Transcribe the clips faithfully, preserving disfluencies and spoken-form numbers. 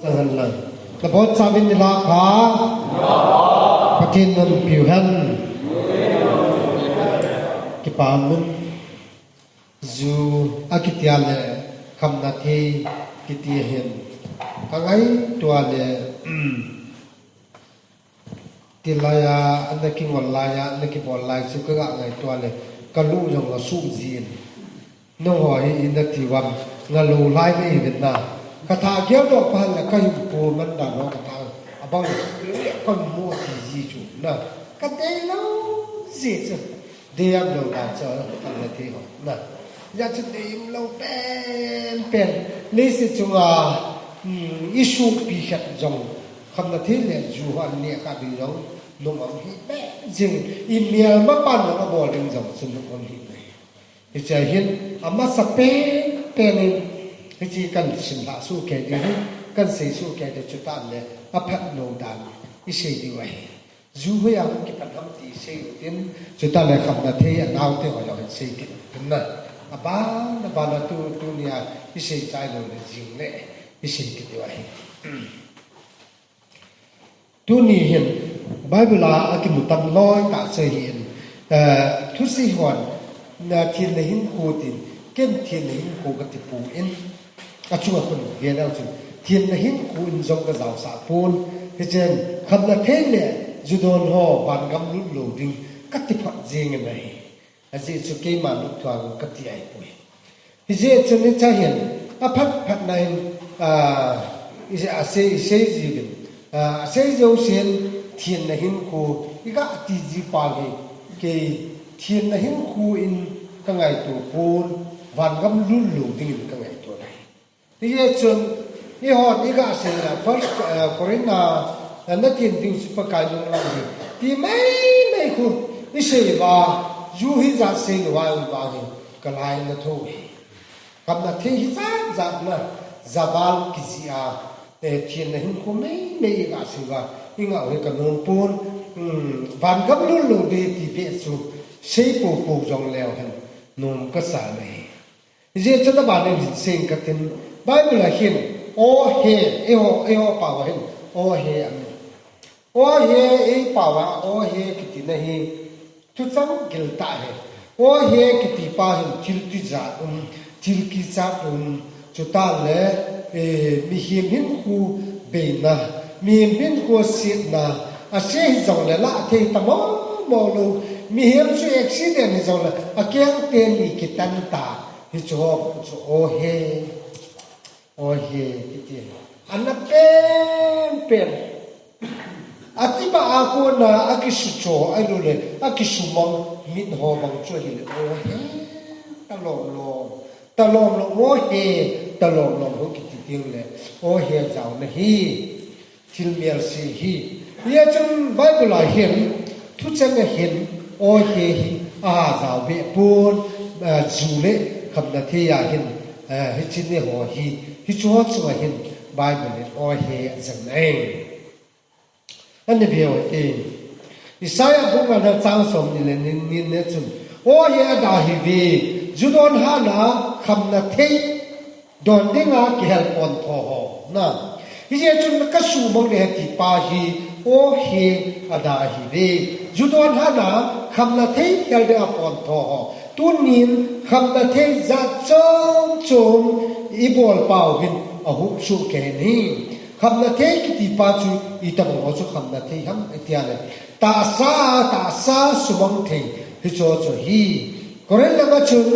Ahan lang. Nabonchauvin nilhah pha. Pathen in umpiu hen. Kipah in. Ju akiti a le khamna thei kiti hin. Ka ngaito a le, tilai a ana kingol lai a, ana kibol lai chu ka ga ngaito a le, ka lu jong asuh jin. Nangho hi ina ti uvam, ngalou lai nahi uvin na. Ka tha gel doh phat le ka hinkho man dan ho ka tha abang le ka mu ti ji chu na. Ka dei lou ji chu. Dei umlou dan chu ka tha le ti ho na. Hijeh chun dei umlou pen pen. Leiset chunga, hmm, i sopi khat jong khamna thei le ju ho an neh kha ding jong nom um hi pen jing. I melma pan jong abol ding jong chu nom um hi pen. Hiche hin amasa pen pen in, hiche kan simlhah soh kei diu hin, kan sei soh kei diu chu tah le, aphat lou dan i sei diu ahi. Ju hoiya hung kipan ham ti sei u tin, chu tah le khamna thei a naote ho jong hin sei kit u tin na. Aban, aban a tu, tunia i sei chai lou le jing le i sei kit diu ahi. Tuni hin Bible a akimu tam loi tah chu ahin, eh, thusei hon, na, thenna hinkho tin, ken thenna hinkho kati poi. Achunga khun gel leu chun, thenna hinkho in jong ka jaosah pon, hichun khamna thei le ju don ho vangam lut lou ding kati phot jeng in ahi. Ajeh chu keima lungthim a kati ahipoi. Hijeh chun hiche hin, aphat phat na in, ah, i, asei, i sei jiuvin, ah, asei jousen thenna hinkho, i ga ti ji pa hi, kei thenna hinkho in ka ngaito pon, vangam lut lou ding in ka ngaito ahi. Hijeh chun, eihon i ga sei le, First, eh, Corinth a, eh, na tin diu chu Pakai nung lang hi. Ti mai mai khu, i sei uva, ju hijat sei lou va, u va hi, ka lai na tho hi. Khamna thei hijat jat na, javal kijih a, eh, thenna hinkho mai mai i ga sei uva, i ngah u hi ka nom pon, hmm, vangam lut lou ding ti beh chu, sei popo jong leu hen, nom ka sa na hi. Hijeh chun aban in hin sei ing katin, Bible a hin, o he, eiho, eiho pao a hin, o he amin. O he, ei pao a, o he kiti na hi, thuchang gil tah ahi. O he kiti pa hin, thil tijat um, thil kichat um, chutah le, eh, mihem hinkho beina, mihem hinkho setna, ase hijong le lah thei ta mo mo lou, mihem chu accident hijong le, akeng teni kitan ta. Hichu ho, chu o he, o he, kiti. Ana pen pen. Ati ba a kona, akisucho, ahilou le, akisumang, mit ho bang chu ahile, o he, talom lom, talom lom, o he, talom lom, ho kiti teng le, o he jao na hi. Thil mial se hi. Hia chun Bible a hin, thucheng a hin, o he hi, aha jao be pon, eh, ju le khamna thei a hin, eh, hiche ni ho hi, hichu ho chunga hin, Bible in o he ajang nai. Ani veu te. Isaiah bung nga na chang som ni le ni, ni ne chun, o he ada hi ve, ju don hana khamna thei, don dinga kihel pon tho ho. Na. Hijeh chun ka sumang le ti pa hi, o he ada hi ve. Ju don hana khamna thei hel dinga pon tho ho. Tunin khamna thei jat chom chom i bol pau hin ahup suh kei ni. Khamna thei kiti pa chu itobang ho chu khamna thei ham iti a le. Tahsa, tahsa sumang thei hicho chu hi. Korin lama chun,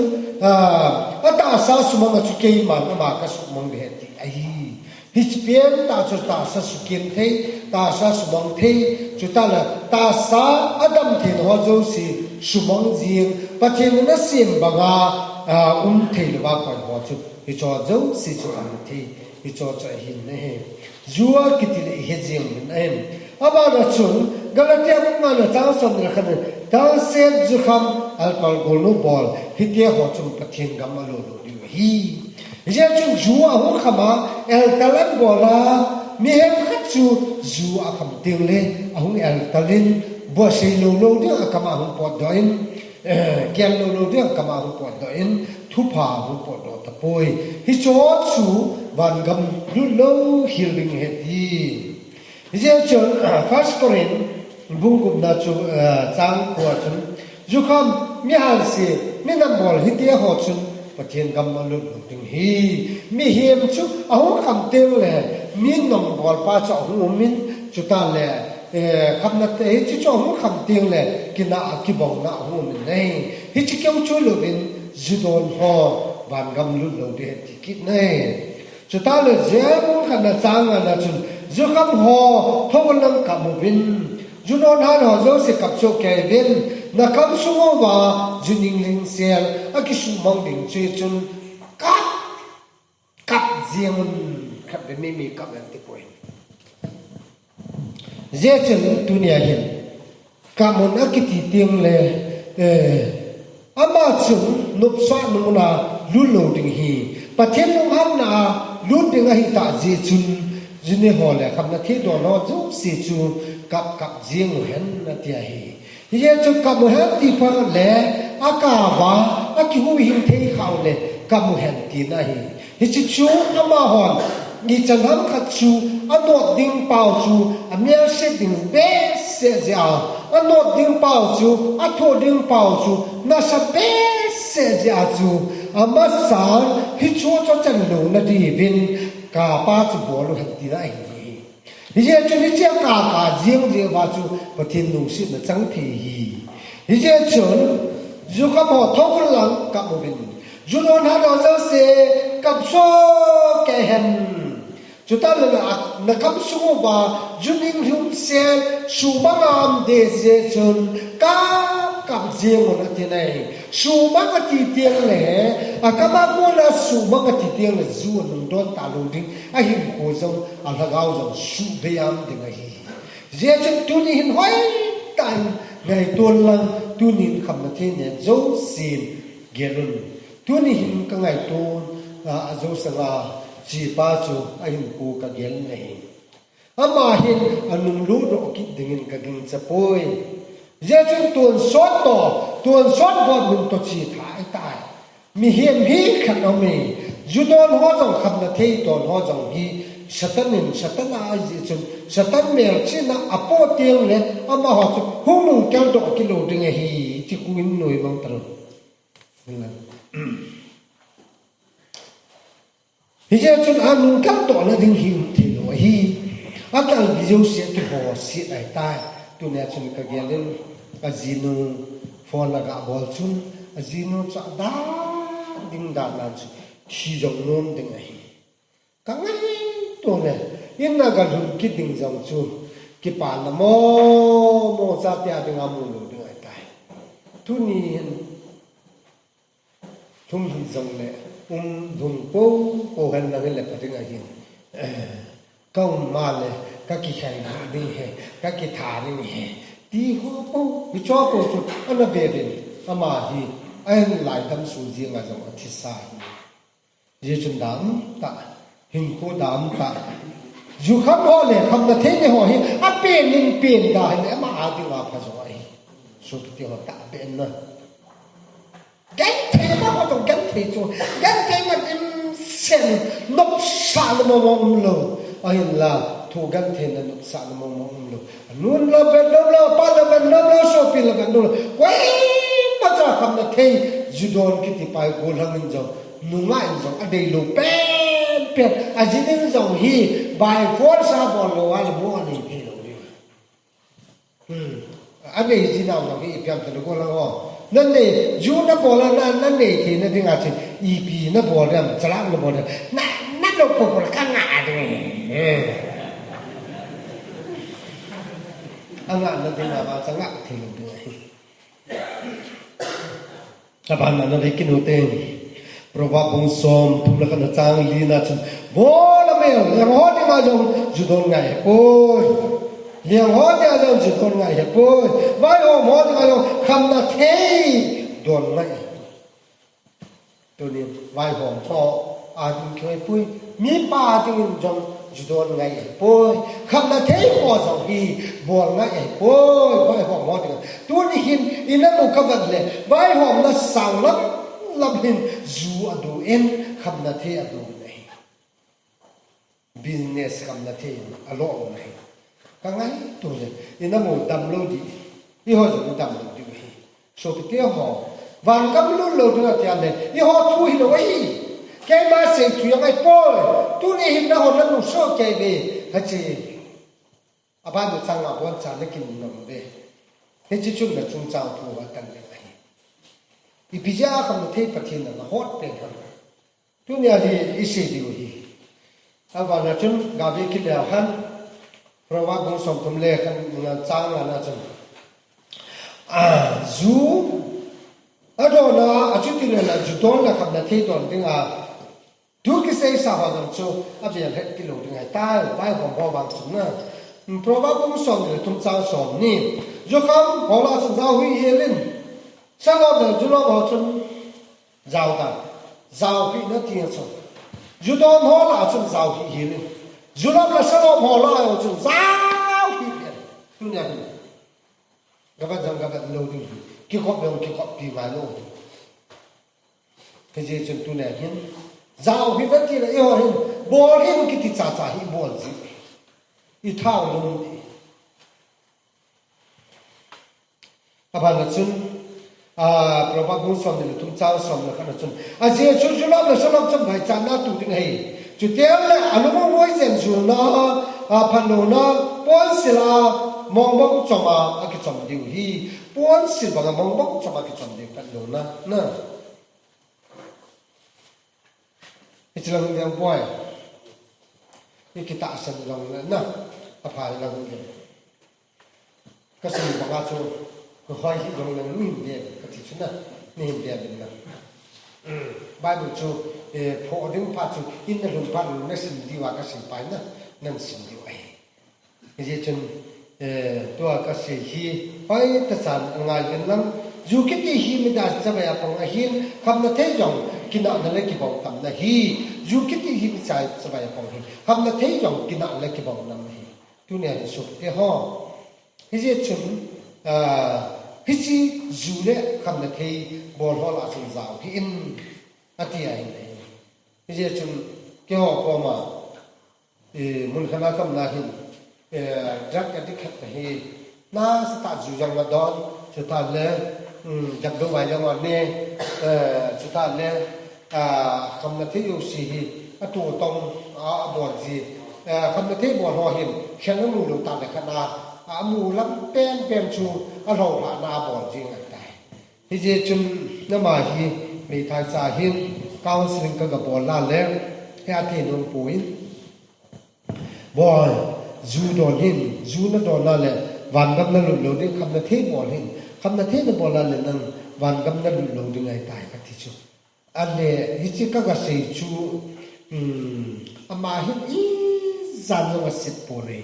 ah, atahsa sumang a chu keiman ama ka sumang le ti ahi. Hiche pen tah chu tahsa sukim thei, tahsa sumang thei, chutah le tahsa adam thei ho jouse sumang jing, Pathen in asem banga, ah, um thei louva koi ho chu, hicho jouse chu khamna thei, hicho chu ahin ahi. Ju akiti le ihe jing min ahin. Abana chun, Galatia bung nga na chang som ni le khat in, talset, jukham, alcohol, golnu bol, hitia ho chun Pathen gam alou lou diu ahi. Hijeh chun ju ahung kham a, eltal an bol a, mihem khat chu ju akham teng le, ahung eltal in, bol sei lou lou ding a kam a hung potdoh in, eh, gel lou lou ding a kam a hung potdoh in, thupha hung potdoh tapoi. Hicho chu, vangam lut lou hel ding ahi ti. Hijeh chun, First Corinth bung gupna chu, eh, chang ko a chun, jukham, mihanse, minam bol hiti ho chun Pathen gam alut lou ding ahi. Mihem chu ahung kham teng le, minam bol pa chu ahung um in, chuta le, eh, khamna te, hichu chu ahung kham teng le, kina a kibang na ahung um in ahi. Hichu keu chu louvin, ju don ho vangam lut lou ding ahi ti kit nai. Chuta le, Joel bung khatna chang ngana chun, jukham ho, thou lang kap uvin. Ju don hat ho jouse kap soh kei uvin. Na kam sung uva, ju ning lingsel, akisumang ding chu chun, kap, kap jeng un, kap ve mi mi kap ve ti poi. Hijeh chun tunia hin, kap un akiti teng le, eh, ama chun nopsahna muna lut lou ding ahi. Pathen lunghanna a lut ding ahi tah jeh chun, ju ni ho le khamna thei don ho jouse chu kap kap jeng uhen ati ahi. Hijeh chun kap uhen ti phat le, akap a, akihuhhing thei khah le, kap uhen tina ahi. Hichu chu amahon, ichan ham khat chu, anot ding pau chu, amelse ding behseh jeh a, anot ding pau chu, athoh ding pau chu, nasa behseh jeh a chu, amasan, hichu chu chan louna diuvin, kap a chu bol uhen tina ahi. Hijeh chun hichea kap a jeng jeh uva chu Pathen lungsetna chang thei ahi. Hijeh chun, jukham ho thou lang kap uvin. Ju don hat ho jouse kap soh kei hen. Chuta le na, na kam sung uva, ju ning lingsel, sumang a um ding jeh chun, kap, kap jeng un ati nai. Sumang ati teng le, akam a kona sumang ati teng le, ju anung don talou ding. Ahinkho jong, alhagao jong, subei a um ding ahi. Hijeh chun tuni hin hoitah in ngaito lang, tuni hin khamna thei nei jousen gel un. Tuni hin ka ngaito, a, ajousanga, chepa chu ahinkho ka gel in ahi. Ama hin anung ludoh kit dingin ka gingcha poi. Hijeh chun tonsot toh, tonsot bol min toh che thei tai. Mihem hi khat aume, ju don ho jong khamna thei don ho jong hi, Satan in, Satan a ahi jeh chun, Satan melchihna apoh teng le, amaho chu hung nung keldoh kit lou ding ahi, ti khu in nuimang talou. Hijeh chun anung keldoh na ding hi um thei lou ahi. Akalbi jouse akihoset ahitai. Tunia chun ka gel in ajinu phone aga bol chun ajinu chu adan ding dan nan chu thi jong nom ding ahi. Ka ngaito le in aga lhun kit ding jong chu kipana momo chate a dinga mu lou ding ahitai. Tuni hin Lhung hih jongle, um lhung popo hen lang hile pha ding ahin. Eh, ka um ma le, ka kikhai ding ahi, ka kitha ding ahi. Ti ho po, hicho po chu, ana be uvin, ama hi, ahin lai dam sun jing a jong athisa ahi. Hijeh chun dam tah, hinkho dam tah. Ju kham ho le, khamna thei nei ho hi, apen in pen da hile, ama a dinga pha jo ahi. Sopi te ho tahbeh in na. Genthei ma ho jong genthei chu. Genthei ma dimset. Nopsahna mong mong umlou. Ahinla. Thu genthei na nopsahna mong mong umlou. Nu le vet nom lou, pa le vet nom lou, sopi le vet nom lou. Koima cha khamna thei. Ju don kiti pa hi gollhang in jong. Nungah in jong. Adeilou pen pen. Ajinu in jong hi. By force a bol lou a le mo anei thei lou ding. Hmm. Anei jinau jong hi ipi ham tile gollhang ho. Nanei, ju nabol a na, nanei theina dinga chu, ipi nabol ding ham, chalak nabol ding ham. Na, nanop popo le kangah ding. Hmm. Angah na dinga ba, changah thei lou ding ahi. Aban na na ve kit u te. Proverb bung som thum le khat na chang li na chun. Bol a mel, leng ho dinga jong ju don ngai hipoi. Leng ho dinga jong ju don ngai hipoi. Vaihom ho dinga jong khamna thei don ngai. Tuni vaihom ho a ding kihoi poi. Mipa dingin jong ju don ngai hipoi. Khamna thei ho jong hi bol ngai hipoi. Vaihom ho ding. Tuni hin ina mu ka vet le. Vaihomna sang lam lam hin ju adon, khamna thei adon ahi. business khamna thei a lo na hi. Ka ngaito le, i na mu damlou di, i ho jong damlou di hi. Sopite ho, van gam lut lou ding ati le, i ho thu hilou ahi. Keima sei thu jong ahipoi, tuni hin na ho na nu so kei ve, ha chi. A ban chang a bon cha na kin nom ve. Hichi chun na chungchang thu va tan le ahi. Ipi jeh a khamna thei Pathen in ana hot pen ham. Tunia hi i sei diu hi. A vana chun ga ve kit leu hen. Proverb bung somthum le khat na chang nga na chun. A, ju, a dona, a chuti le na ju don la khamna thei don ding a. Thu kisei sa ho jong chu, a vel het kit lou ding ahi tai, vaihom ho vang chun na. Proverb bung somni le thum chang somni. Ju kham ho lah a chun jao hih hel in. Salop le ju lop ho chun jao ta. Jao hih na ti a chun. Ju don ho lah a chun jao hih hel in. Ju lop le salop ho lah a chun jao hih hel in. Tunia hi. Ka vet jong ka vet lou ding. Kikop jong kikop pi ngai lou ding. Hijeh chun tunia hin, jao hih in ati le, i ho hin, bol hih in kiti chacha hi bol ji. I thao lou ding. A ban a chun, a, Proverb bung somni le thum chang somni le khat na chun. Ajeh chu ju lop le salop chun vaichana tu ding ahi. Chuti le, a lung ngoi jen jul na, a, phatlouna, ponsil a, mongbong chom a, a kichom diu hi. Ponsil bang a mongbong chom a kichom diu phatlouna, na. Hichi lang ding poi. I kitahsan lang le na. A pha lang ding. Ka sim banga chu, ka hoi hi jong le ni hin de, ka ti chu na. Ni hin de din na. Bible chu, eh, pho ding pha chu, in na lhun pha na sim diu a ka sim pai na. Nan sim diu ahi. Hijeh chun, eh, tua ka sei hi, hoitah chan ngai ven lang. Ju kiti hi midang chavai a pang ahin, khamna thei jong kinahna le kibang tamna hi. Ju kiti hi midang chavai a pang ahin, khamna thei jong kinahna le kibang tamna hi. Tunia hi sopite ho. Hijeh chun, ah, hichi ju le khamna thei bol ho lah a chun jao hih in ati ahi. Hijeh chun keiho koma Eh, mun khat a ka um na hin, eh, drug addict khat na hi, nasatah ju jong na don, chutah le, um, jabdou vai jong na ne, eh, chutah le, ah, khamna thei jouse hi, atu tong, ah, abol ji, eh, khamna thei bol ho hin, khen amu lou tah le khat na, ah, amu lam penpen chu, alhou lhah na abol ji ngai tai. Hijeh chun, nama hi, meithai cha hin, counseling ka ga bol na le, he ati nom poi. Bol, ju don hih in, ju na don na le, vangam na lut lou ding, khamna thei bol hih in, khamna thei na bol na le nang, vangam na lut lou ding ahi tai ka ti chu. Ale, hichi ka ga sei chu, um, ama hin ijat jong asit poi.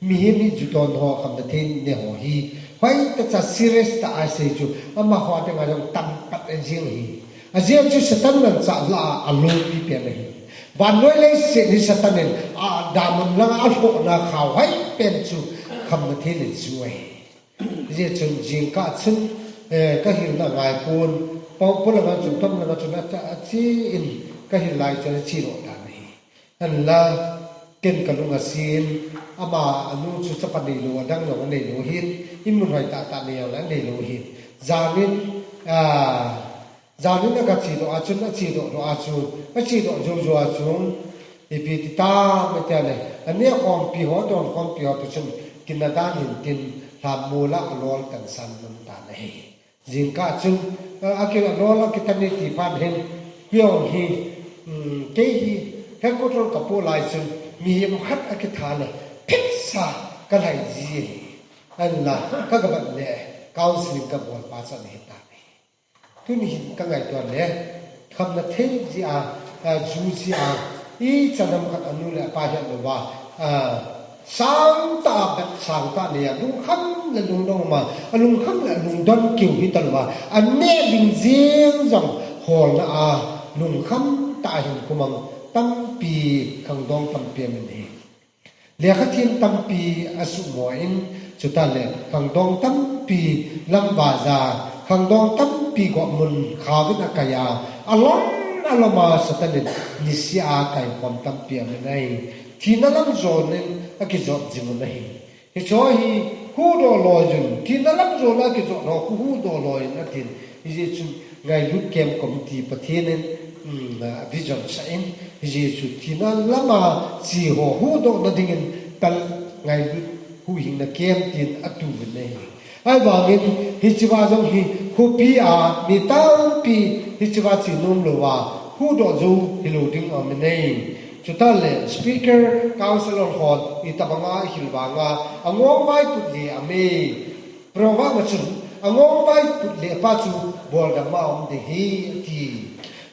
Mihem hi ju don ho, khamna thei ne ho hi, hoitah cha serious tah a sei chu, amaho dinga jong tamtah ajing ahi. Ajeh chu Satan manchah lah a alopi pen ahi. Vannoi leiset hi Satan in a damun langa alhohna khao hoi pen chu khamna thei le ju ahi. Hijeh chun jingkah chun, eh, ka hilna ngai pon, pau, pau langa chun, pau langa chun ache in ka hil lai chun ache lou tan ahi. Hinla, ken ka lung asin, ama anu chu chapa neilou, adang jong aneilou hin, in mun hoi tah tah nei jong le aneilou hin. Janin, ah, janin aga chedoh a chun, achedoh doh a chun, achedoh jou jou a chun, ipi ti tam ati le, aneh khompi ho, adon khompi ho toh chun, kin adan hin tin, lhamon la alol tansan nom tan ahi. Jingkah chun, eh, aki, alol akitan e ti phat hin, kei jong hi, um, kei hi, headquarter ka po lai chun, mihem khat akitha le, phitsa ka lhai ji ahi. Hinla, ka ga vet le, counseling ka bol pa chu ahi tai. Tuni hin ka ngaito le, khamna thei jeh a, a, ju jeh a, ichan ham khat anu le apa het louva, a, sangtah a bet sangtah nei a, lungkham le lungdon ma, alungkham le alungdon keu hita louva, aneh ding jeng jong holna a, lungkham tah a hin kumang tampi khangdong tampi amin ahi. Lekha them tampi asuhmo in, chutah le khangdong tampi lamva ja, khangdong tampi gopmun khaovin akai a, alom alom a Satan in niseh a kaikhom tampi amin ahi. thina lam jona in akijot jing u ahi. Hiche hi huhdoh loi jun, thina lam jona a kijot ho khu huhdoh loi in atin. Hijeh chun ngailut camp committee Pathen in, um, a vision sah in, hijeh chun thina lama che ho huhdoh na dingin tal ngailut huhhingna camp tin atu uvin ahi. Ahivangin hichea jong hi khopi a mi tampi hichea che nom louva huhdoh jou hilou ding aum in ahi. Chuteng le speaker, councillor hon itobanga ahil vanga angong vaiput le aum e. Proverb a chun angong vaiput le pa chu boldam a um ding ahi ati.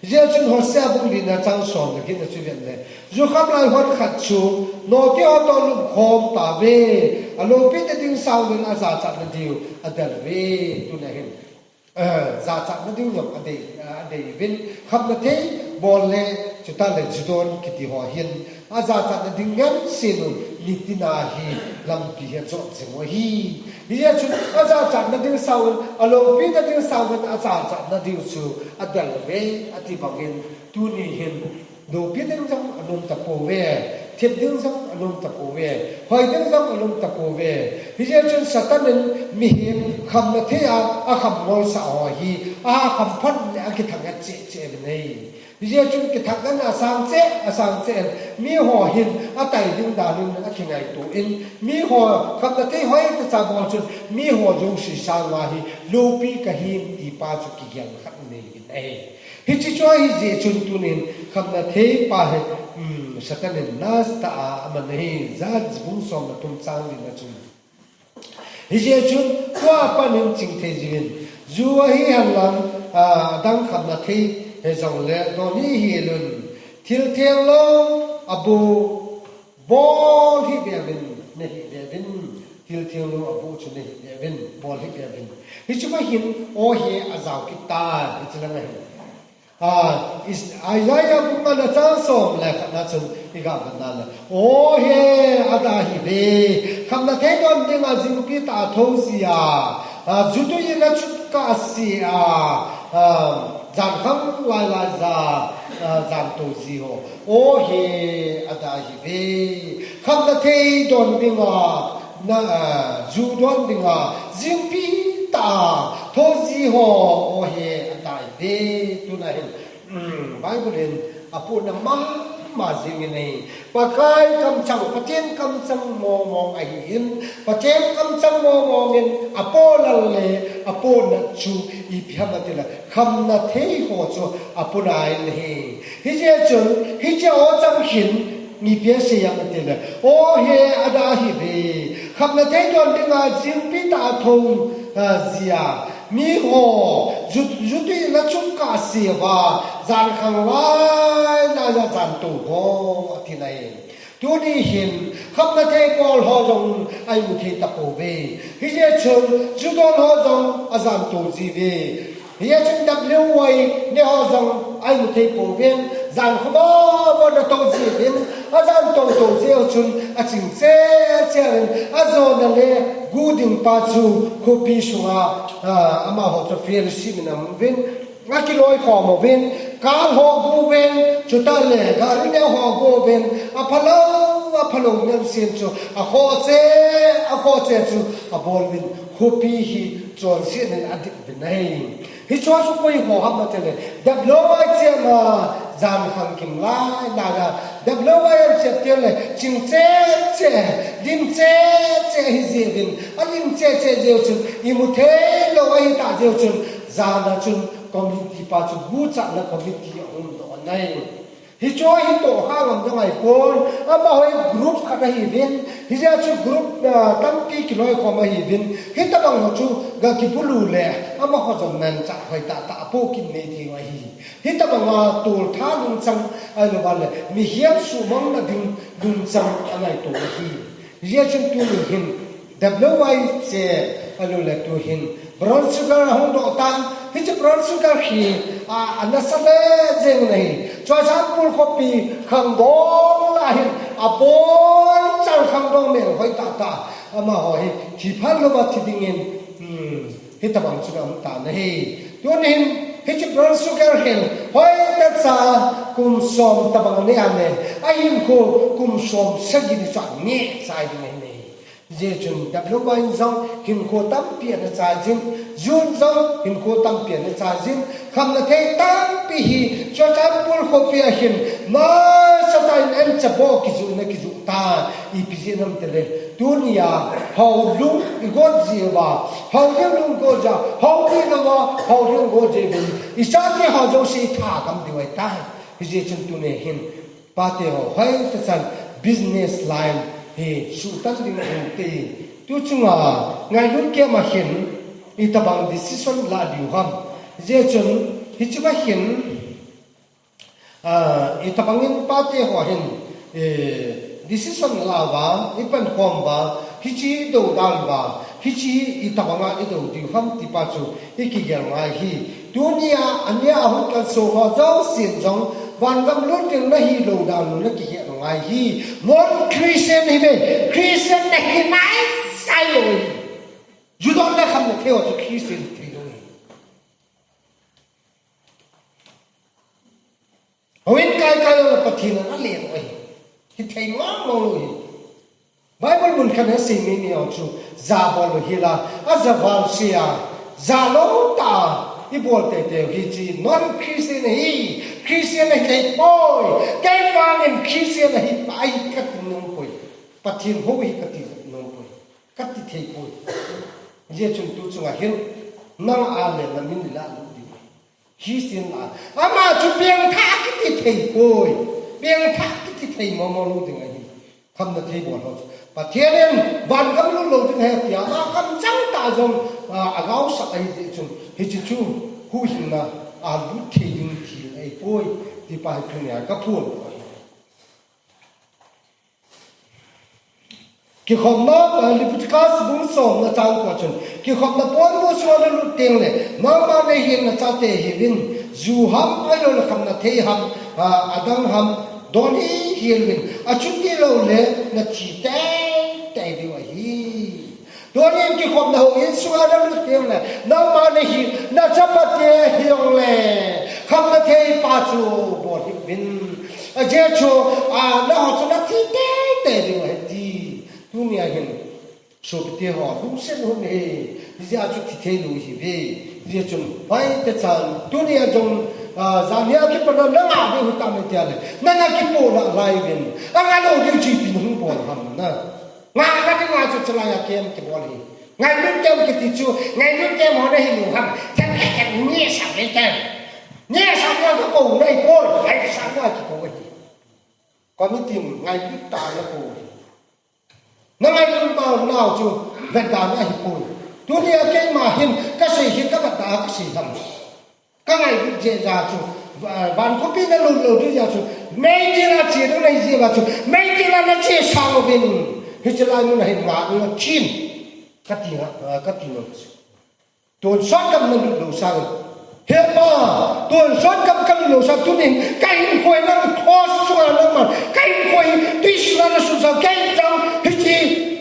Hijeh chun Hosea bung lina chang som le get na chu vet le, jukham lai hon khat chu, note ho toh lupkhom tauve, aloupina ding sangin ajachatna diu adel uve, tuna hin. Eh, jachatna ding jong adei, adei uvin, khamna thei bol le, chuteng le judon kiti ho hin, ajachatna ding ngen sel un, nitina hi lampi hi ajot jing u ahi. Hijeh chun ajachatna ding sangin, aloupina ding sangin ajachatna diu chu adel uve, ati bangin, tuni hin, loupi ding jong anom tapouve, thip ding jong anom tapouve, hoi ding jong anom tapouve. Hijeh chun Satan in mihem khamna thei a, akham ngolsah ho hi, akham phat le akithang ngat cheh cheh uvin ahi. Hijeh chun kithang ngat na asang cheh, asang cheh in, mi ho hin atai ding dan in akingaito in, mi ho khamna thei hoitah cha bol chun, mi ho jouse sanga hi loupi kahim ti pa chu kigel khat nei uvin ahi. Hiche chu ahijeh chun tunin khamna thei pa hi, um, Satan in nastah a aman ahi, Judges bung som le thum chang li na chun. Hijeh chun tua pat in chingthei jingin, ju ahi henlang, ah, adang khamna thei hijongle don hi hilun, thil theng lou aboh bol hih beuvin, nahih beuvin, thil theng lou aboh chu nahih beuvin, bol hih beuvin. Hiche pa hin, o he ajao kit tai, hiche lang ahi. Ah, Is-, Isaiah bung nga na chang som le khat na chun iga vet na le, o he ada hive, khamna thei don dinga jingpi tah a thou jia, ah, jutui in achut kahse a, ah, jankhang lai lai ja, ah, jan tou ji ho. O he ada hive, khamna thei don dinga, na, ah, ju don dinga, jingpi tah a thou ji ho, o he ada hive, tuna hin, um, Bible in apohna mama jing in ahi. Pakai kamchang, Pathen kamchang mong mong ahin, Pathen kamchang mong mong in apoh lal le, apohna chu ipi ham ati le, khamna thei ho chu apohna ahi. Hijeh chun, hiche ho chang hin, ipi asei ham ati le, o he ada hive, khamna thei don dinga jingpi tah a thou, ah, jia, mi ho, ju-, jutui in achut kahse uva, jankhang lai lai a jan tou ho, ati nai. Tuni hin, khamna thei bol ho jong a imu thei tapouve. Hijeh chun, ju don ho jong ajan tou jiuve. Hijeh chun W Y ne ho jong a imu thei pouvin, jan kho ba ba na tou jiuvin, ajan tou tou jiu chun, aching cheh cheh uvin, ajona le gu ding pa chu khopi sunga, ah, amaho chu fellowship in aum uvin, akiloikhom uvin, car ho gu uvin, chuteng le gari neo ho gu uvin, aphalou, aphalou neo sen chu, akhoh cheh, akhoh cheh chu abol uvin, khopi hi chonset in adip uvin ahi. Hichea chu koi ho ham ati le, W Y cheh ma, jankhang kim lai lai a, W Y an cheh teng le, ching cheh cheh, lim cheh cheh hi jiuvin, alim cheh cheh jiu chun, imu thei lou ahi ta jiu chun, jana chun committee pa chu guchatna committee ahung doh nai. Hichea hi tohkhang ngam jong ahipon, amaho hi group khat ahiuvin, hijeh chun group, ah, tampi kiloikhom ahiuvin, hitobang ho chu ga kibulu le, amaho jong manchah hoitah tah apoh kit nei diu ahi. Hitobanga toltha lungchang, ahilou le, mihem suhmang na ding lungchang angaito ahi. Hijeh chun tuni hin, W Y cheh, ahilou le tu hin, brown sugar ahung doh tan, hiche brown sugar hi, a, anasa le jeng ahi. Churachandpur khopi khangdong lah hin, abon chan khangdong mel hoitah tah, amaho hi, thi phat louva thi dingin, hmm, hitobang chu aum tan ahi. Tuni hin, Hiche blood sugar hin hoitah cha kum som tabang anei a, ahinkho kum som sagi ni chu aneh chai ding ahi. Hijeh chun W Y jong hinkho tampi ana chai jin, June jong hinkho tampi ana chai jin, khamna thei tampi hi Churachandpur khopi a hin nasatah in anchabo kijoh na kijoh tan, ipi jeh ham itile, tunia houlung igot jeh uva, houlung got jeh uva, houlung got jeh uva, ichate ho jouse itha gam diu ahitai. Hijeh chun tuni hin, pate ho hoitah chan business line hi suhtan ding ahi ti. Tu chunga ngailut kei ma hin, itobang decision la diu ham. Hijeh chun, hiche ma hin, ah, itobang in pate ho hin, eh, decision la uva, ipankhom uva, hiche dou dan uva, hiche itobang a idou diu ham ti pa chu ikigel ngai ahi. Tunia, ania ahung kalson ho jousen jong, vangam lut ding nahi lou dan u nakihet ngai ahi. Non Christian nahi ve, Christian nahi nai sai lou ahi. Judoh le khamna thei ho chu Christian thei lou ahi. Houin kai kai ho le Pathen in ale lou ahi. Hithei mong mong lou ahi. Bible mun khat in asei mi mi ho chu, jabol lou hel a, ajaval sei a, jalou tah a ibol teitei u hiche non Christian ahi, Christian ahi thei poi, keiman Christian ahi, ahi kati nom poi, Pathen hou ahi kati nom poi, kati thei poi. Hijeh chun tu chunga hin, nang a le na min la lou diu. Christian a, ama chu pengthah kiti thei poi. Pengthah kiti thei mong mong lou ding ahi. Khamna thei bol ho chu Pathen in vangam lut lou ding ahi tia, ama kham chang tah jong, a, agaosah ahi jeh chun, hiche chu huhhingna a lut thei ding thil ahi poi, ti pa hi tunia kaphon ahi. Kikhopna, eh, Leviticus bung somna chang ko chun, kikhopna ponmo sunga nalut teng le, nangma nahin nachate hiuvin, ju ham, ahilouleh khamna thei ham, ah, adang ham, don hihel uvin, achuti louleh nathi teitei diu ahi. Tunin kikhopna houin sunga nalut teng le, nangma nahin, nachapate hijongle, khamna thei pa chu bol hih uvin. Ajeh chu, a, nangho chu nathi teitei diu ahi ti. Tunia hin, sopite ho, lungset hon ahi, hijeh a chu thi thei lou ahi ve. Hijeh chun, hoitah chan, tunia jong, a, janhia kipat a nanga diu ahi tam tia le, nanga kipoh nalai uvin, anga lou diu chu ipi nahung bol ham na. Ngahna dinga chu chulai a camp kibol ahi. Ngailut camp kiti chu, ngailut camp ho nahi lou ham. Themkhat khat nehsah ve teng. Nehsah ve a kakou nahi poi, ngaisah ve a kikou ahi. Committee in ngailut tah a nakou ahi. Na ngailut nau chu, vetda nahi poi. Tunia keima hin, kasei hi kavetda a kasei ham. Ka ngailut jeh a chu, va-, van khopi na lut lou ding jeh a chu, meidil a che ding nahi jeh a chu, meidil a nache sang uvin, hiche lai mun a hin nga, nga chin. Kati nga, ah, kati nga. Tonsot gam nalut lou sang. He Pa, tonsot gam kalut lou sang tunin, ka hinkho hi nang cross chunga nangman, ka hinkho hi twi sunga nasun sang, kei jong hiche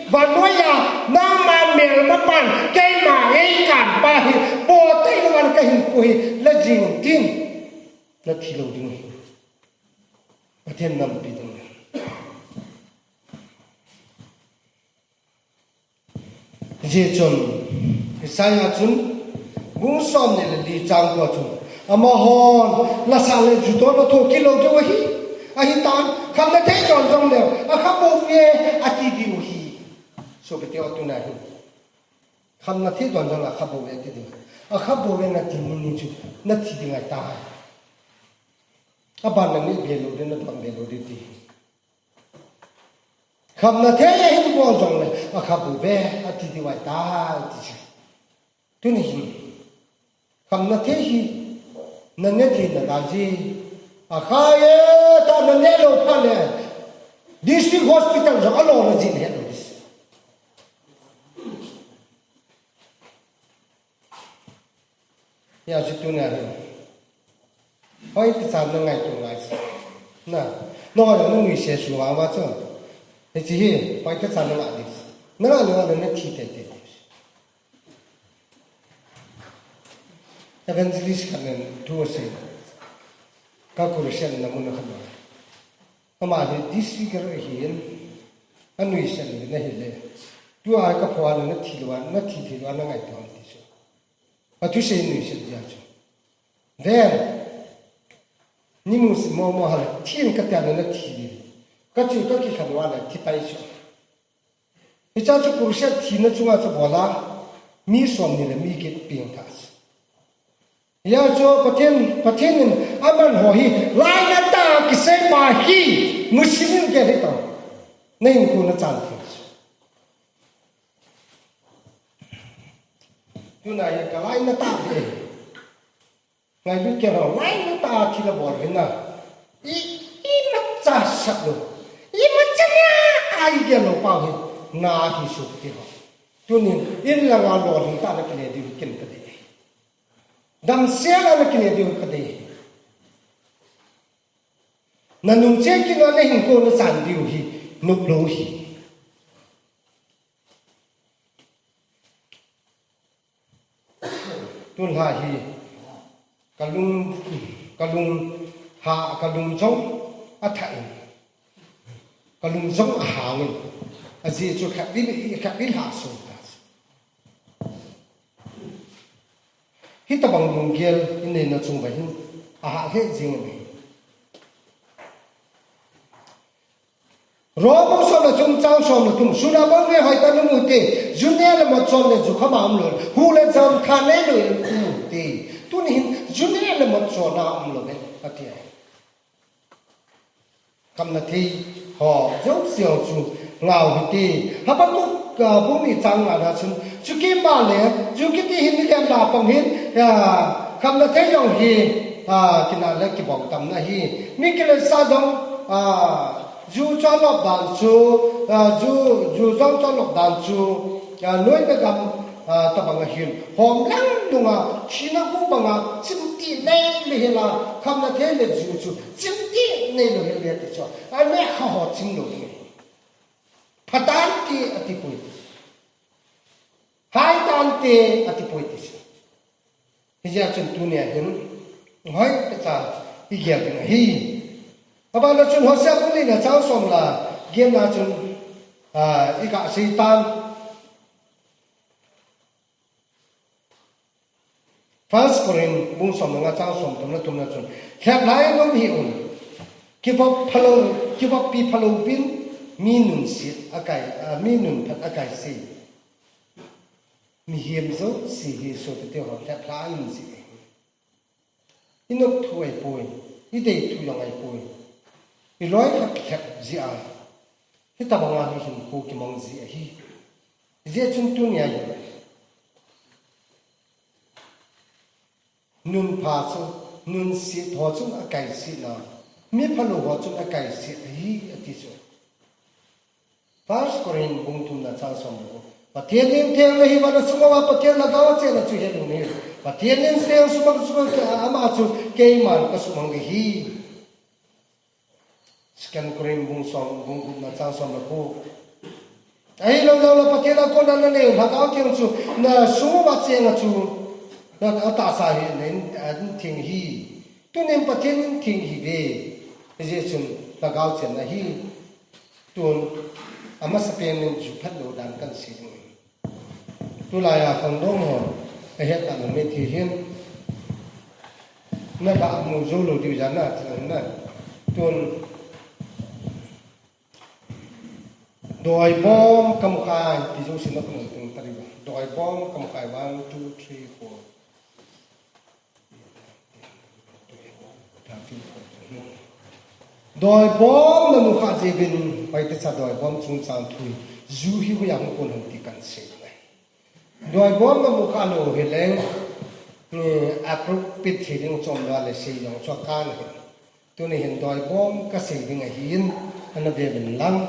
Vannoi a, nangma melmapan, keima eikanpa hi, poh tei lou vang ka hinkho hi, la jing tin, nathi lou ding ahi. Pathen nampi ding. Hijeh chun, Isaiah chun, bung somni le li chang ko chun, amahon, lasa le judoh nathoh kit lou diu ahi, ahitan, khamna thei don jongleu, akha bou ve, ati diu ahi. Sopite ho tuna hi. Khamna thei don jongleu akha bou ve ati diu. Akha bou ve nati ni ni chu, nathi ding ahitai. Aban naneh be lou ding, nadon be lou ding ti. Khamna thei ahin bol jongle, akha bou ve, ati diu ahitai, ti chu. Tuni hin. Khamna thei hi, nane thei nalai ji. Akha e, tah nane lou phat le. District hospital jong alona jin helou dis. Hijeh chun tunia hin. Hoitah chan nangaito ngai. Na, nangho jong nanuisat suh vang uva chu. Hiche hi, hoitah chan nangah ding. Nangah lou le nathi teitei. Evangelist khat nen thu asei. Ka crusade na mun khat na. Ama hi disfigure ahin, anuisat le na hile. Tua ka phuan na thi lou a, na thi thei lou a na ngaito ham ti chu. Athusei nuisat dia chu. Then, ni mu si mo mo hal, thin ka tia na thi di. Ka chu ka kikhan lou a le, thi pai chu. Hicha chu crusade thina chunga chu bol a, mi som ni le mi get peng tha si. Hia chu Pathen, Pathen in aman ho hi, lainat a kisei pa hi, Muslim in gel hi tao. Na hinkho na chan thei. Tuna hi ka lainat a ve. Ngailut kei ho, lainat a thi la bol hin na. I, imacha sat lou. Imacha na ai gel lou pa hi. Na hi su ti ho. Tunin, in langa lolhing tah na kile diu ken ka dei. Damsel a na kile diu ka dei. Na nungche kit na na hinkho na chan diu hi, nop lou hi. Tun lha hi, ka lung, ka lung ha, ka lung jong athah in, ka lung jong ahang in, ajeh chu khatvei, khatvei lha sung ta. Hitabang lunggel in neina chung uva hin, ahah lheh jing in ahi. Rom bung som le thum chang som le thum, suna bang ve hoi ta na mu te, ju neh le mat chon le ju kham a um lou, hu le jam kha nei lou in um te. Tuni hin, ju neh le mat chon a um lou ve, ati ahi. Khamna thei ho jouse chu ngah u hite. Habakkuk, ah, bung ni chang nga na chun, chukit ma le, ju kiti hin mihem na pang hin, ah, khamna thei jong hi, ah, kinah le kibol tamna ahi. Mi kiletsah jong, ah, ju chon lop dan chu, ah, ju, ju jong chon lop dan chu, ah, noina gam, ah, tabang ahin. Hom lang nunga, thina gu banga, chimtih nei le hila, khamna thei le ju chu, chimtih nei lou hile ti chu. Aneh kha ho chim lou hi. Pha tante ati poi. Hai tante ati poi ti chu. Hijeh chun tunia hin, hoi, pecha, i gel ding ahi. Abana chun Hosea bung li na chang som le get na chun, ah, i kasei tan. First Corinth bung som le nga chang som thum le thum na chun, lhep lai nom hih un. Kivop phalou, kivoppi phalou vin, mi nunsiat akai, ah, mi nunphat akai sei. Mihem jouse hi sopi te ho lhep lai in sei. I nop thu ahi poi, i dei thu jong ahi poi. I loi khat lhep jeh a, hitabanga hi hinkho kimang ji ahi. Hijeh chun tunia hi, nunpha chu, nunsiat ho chun akaisetna, mi phalou ho chun akaiset ahi, ati chu. First Corinth bung thum na chang som le ko. Pathen in theng na hiuva na sunga Pathen lhagao chena chu het u ahi. Pathen in theng sumang sumang ke ama chu keiman ka sumang ding ahi. Second Corinth bung som, bung gup na chang som le ko. Ahilou lou le Pathen a kona na nei lhagao theng chu na sunga chena chu na tahsa hi na in, in theng ahi. Tunin Pathen in theng ahi ve. Hijeh chun lhagao chenna ahi. Tun, amasapen in ju phat lou dan kan sei ding. Tulai a khangdong ho, ahet a na mit hi hin. Na ba mu jou lou diu jan na, na. Tun, doibom ka mu khai, ti jouse na kong tung tari ba. Doibom ka mu khai, one, two, three, four. Doibom na mu kha jeh uvin, hoiti cha doibom chungchang thu, ju hi hoiya hung kon ham ti kan sei ngai. Doibom na mu kha lou hile, eh, appropriate thei ding chom lou le sei jong chu akan ahi. Tuni hin doibom ka sei ding ahin, ana ve uvin lang.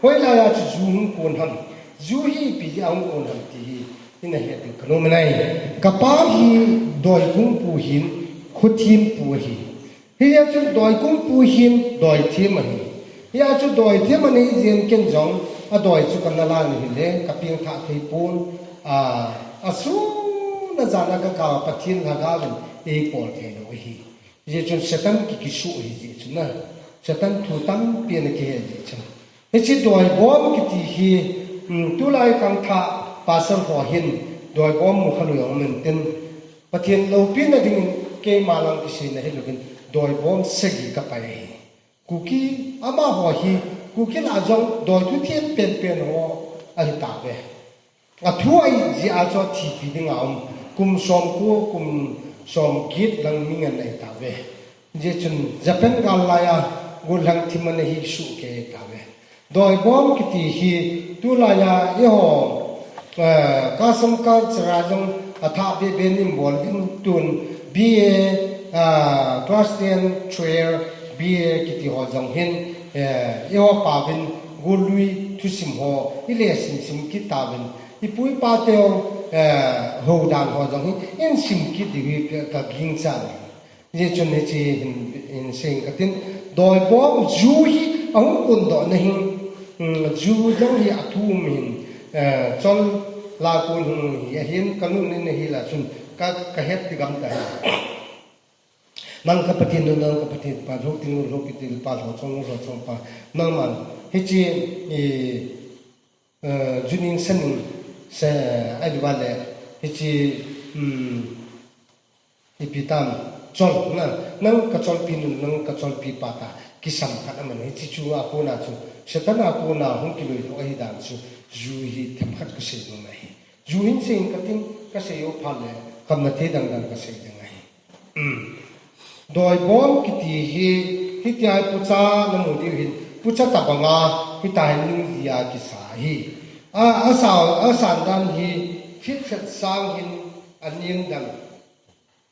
Hoilai a chu ju hung kon ham, ju hi ipi jeh a hung kon ham ti hi, ina het ding ka nom in ahi. Ka pa hi doikungpu hin, khothem pu ahi. Hijeh chun doikungpu hin, doithem ahi. Hijeh chun doithem ana hi jeh in ken jong, adoi chu kana la in ahile, ka pengthah thei pon, a, asun na jana ka ka Pathen lhagao in eipol thei lou ahi. Hijeh chun Satan ki kisu ahi jeh chun na. Satan thu tampi ana kihe jeh chun. Hiche doibom kiti hi, um, tulai khangthah pastor ho hin doibom mu kha lou jong um intin. Pathen loupina dingin keima lang kiseina hilouvin doibom sagi ka pai ahi. Kuki amaho hi, Kuki lah jong doi thu them penpen ho ahi tauve. Athu ahi jeh a chu athipi dinga um, kum somko, kum somget lang mi ngen ahi tauve. Hijeh chun Japan gal laiya gollhang thim ana hi soh kei ahi tauve. Doibom kiti hi tulaiya eiho, eh, custom culture a jong athah bebe in ibol ding tun B A, ah, class ten, twelve, B A kiti ho jong hin, eh, eiho pauvin gollui thusim ho ile simsim kit tauvin, ipu ipa teu, eh, houdan ho jong hin in sim kit diu hi ka, ka gingchan. Hijeh chun hiche hin, hin sei inge katin, doibom ju hi ahung kondoh na hin, um, ju jong hi athum hin, eh, chol la kon hung hi ahin, kanu nin ahi lah chun ka, ka het ti gam ta hi. Nang ka Pathen nu, nang ka Pathen pa, lhou ding nu, lhou ding pa, lhou chong nu, lhou chong pa, nangman hiche, eh, eh, ju ning sa ning sa, ahilou le, hiche, um, ipi tam, chol, na, nang ka cholpi nu, nang ka cholpi pa ta, kisam khat aman, hiche chu a kona chu, Satan a kona hung kiloi lou ahi dan chu, ju hi themkhat ka sei nom ahi. Ju hin sei inge katin, ka sei u phat le, kamna thei dang dang ka sei ding ahi. Um. Doibom kiti hi, hitia hi pucha namu diu hin, pucha tabanga, hitia hi nung dia kisa ahi. A, asa, asan dan hi, feet khat sang hin, anen dan,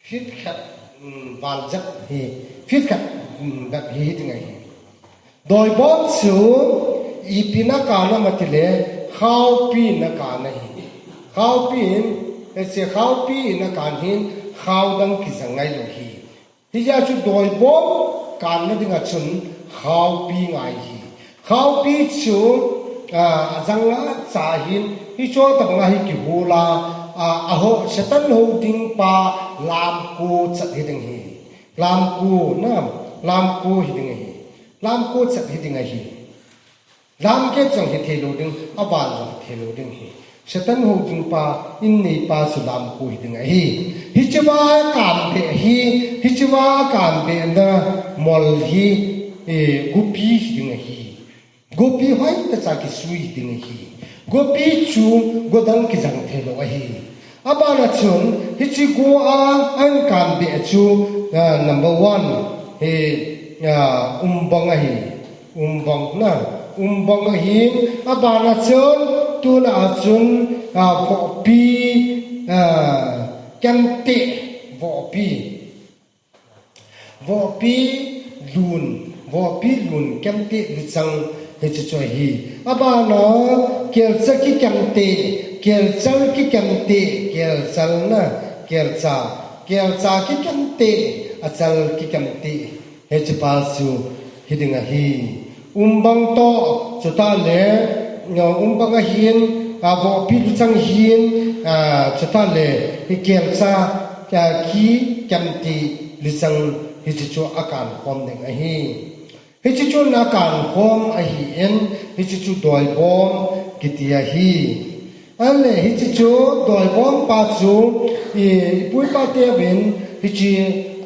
feet khat, um, val jep hi, feet khat, um, bep hi, hiding ahi. Doibom chu ipi na kan am atile, khaopi na kan ahi. Khaopi in, hiche khaopi in akan hin, khao dang kijang ngai lou hi. Hijeh chun doibom kanna dinga chun khaopi ngai hi. Khaopi chu, ah, ajang a cha hin, hiche tabanga hi kihol a, ah, aho, Satan hou ding pa lamko chat hiding hi. Lamko, na, lamko hiding ahi. Lamko chat hiding ahi. Lamko chat hithei lou ding, aval jong hithei lou ding ahi. Satan hou ding pa, in nei pa chu lamko hiding ahi. Hichea kan be hi, hichea kan be na mol hi, eh, gopi hiding ahi. Gopi hoitah cha kisui ding ahi. Gopi chu godang kijang thei lou ahi. Abana chun, hiche go a, ahin kan be chu, ah, number one, hi, ah, umbang ahi. Umbang na, umbang ahi. Abana chun, tuna chun, ah, vohpi, ah, kemteh, vohpi. Vohpi lun, vohpi lun kemteh luchang hiche chu ahi. Abana kelcha kikemteh, kelchal kikemteh, kelchal na, kelcha, kelcha kikemteh, achal kikemteh. Hiche pa chu hiding ahi. Umbang toh, chutah le, umbang ahin, a, vohpi luchang hin, a, chutah le, hi kelcha, a, kikemteh luchang hiche chu akan khom ding ahi. Hiche chu akan khom ahin, hiche chu doibom kiti ahi. Ahile hiche chu doibom pa chu, i, ipu ipa teuvin, hiche,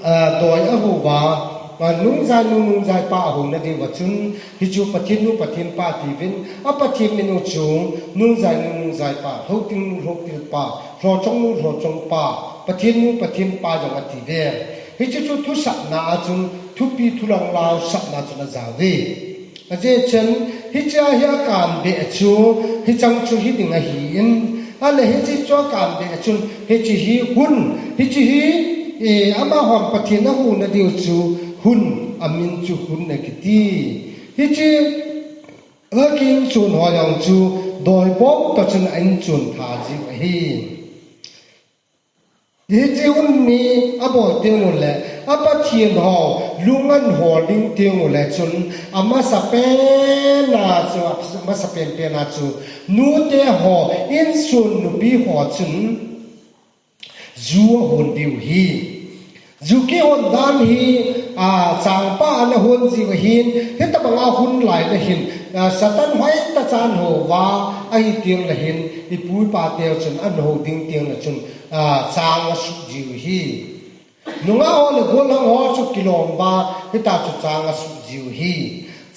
a, doi ahouva, a, nungjainu, nungjaipa ahouna diuva chun, hichu Pathen nu, Pathen pa tiuvin, a Pathen min u chu, nungjainu, nungjaipa, lhouting nu, lhouting pa, lhochong nu, lhochong pa, Pathen nu, Pathen pa jong atiuve. Hiche chu thusatna a chun, thupi thulang lausatna chun ajao uve. Ajeh chun, hichea hi akan be chu, hichang chu hiding ahin, ahile hiche chu akan be chun, hiche hi hun, hiche hi, eh, amahon Pathen ahouna diu chu, hun, amin chu hun akiti. Hiche, akiinchon ho jong chu, doibom toh chun ainchon tha jiu ahi. Hiche hun hi abol teng uleh, a Pathen ho, lungngan hol ding teng uleh chun, amasapen a chu, amasapen pen a chu, nute ho, insung nupi ho chun, Ju ahon diu hi. Ju kihon dan hi, a, changpa ana hon jiu ahin, hitabanga hon lai le hin, a, Satan hoitah chan houva, ahi teng le hin, ipu ipa teu chun, ana hou ding teng le chun, a, chang asuh jiu hi. Nungah ho le gollhang ho chu kilom uva, hitia chu chang asuh jiu hi.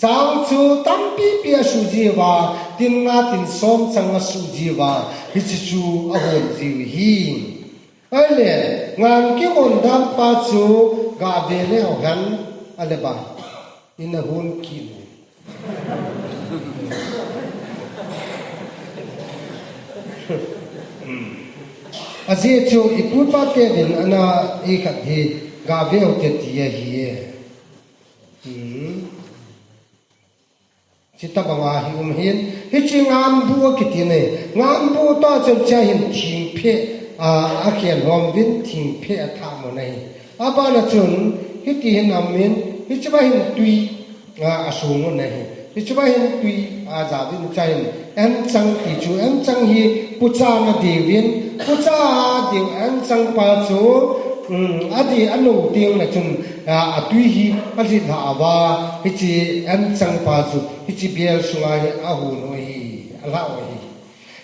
Chang chu tampipi asuh jiuva, tin nga tin som chang asuh jiuva, hiche chu ahon jiu hi. Ahile, ngan kihon dan pa chu gave leu hen, ale ba. Ina hon kit. Ajeh chu ipu ipa teuvin ana ikhat hi gave u hite ti ahi e. Hmm. Chuti banga hi um hin, hiche nganbu akiti ne. Nganbu toh chun hiche hin thingphe, a, akhen hom uvin thingphe athah mo ahi. Abana chun, hiti hin amin, hiche ba hin tui, a, asong u ahi. Hiche ba hin tui, a, ajauvin hiche hin, anchang ti chu, anchang hi pucha na diuvin, pucha diu anchang pa chu, um, adih anou teng le chun, a, atui hi alhit lhah uva, hiche anchang pa chu, hiche bel sunga hi ahon u ahi, alhah u ahi.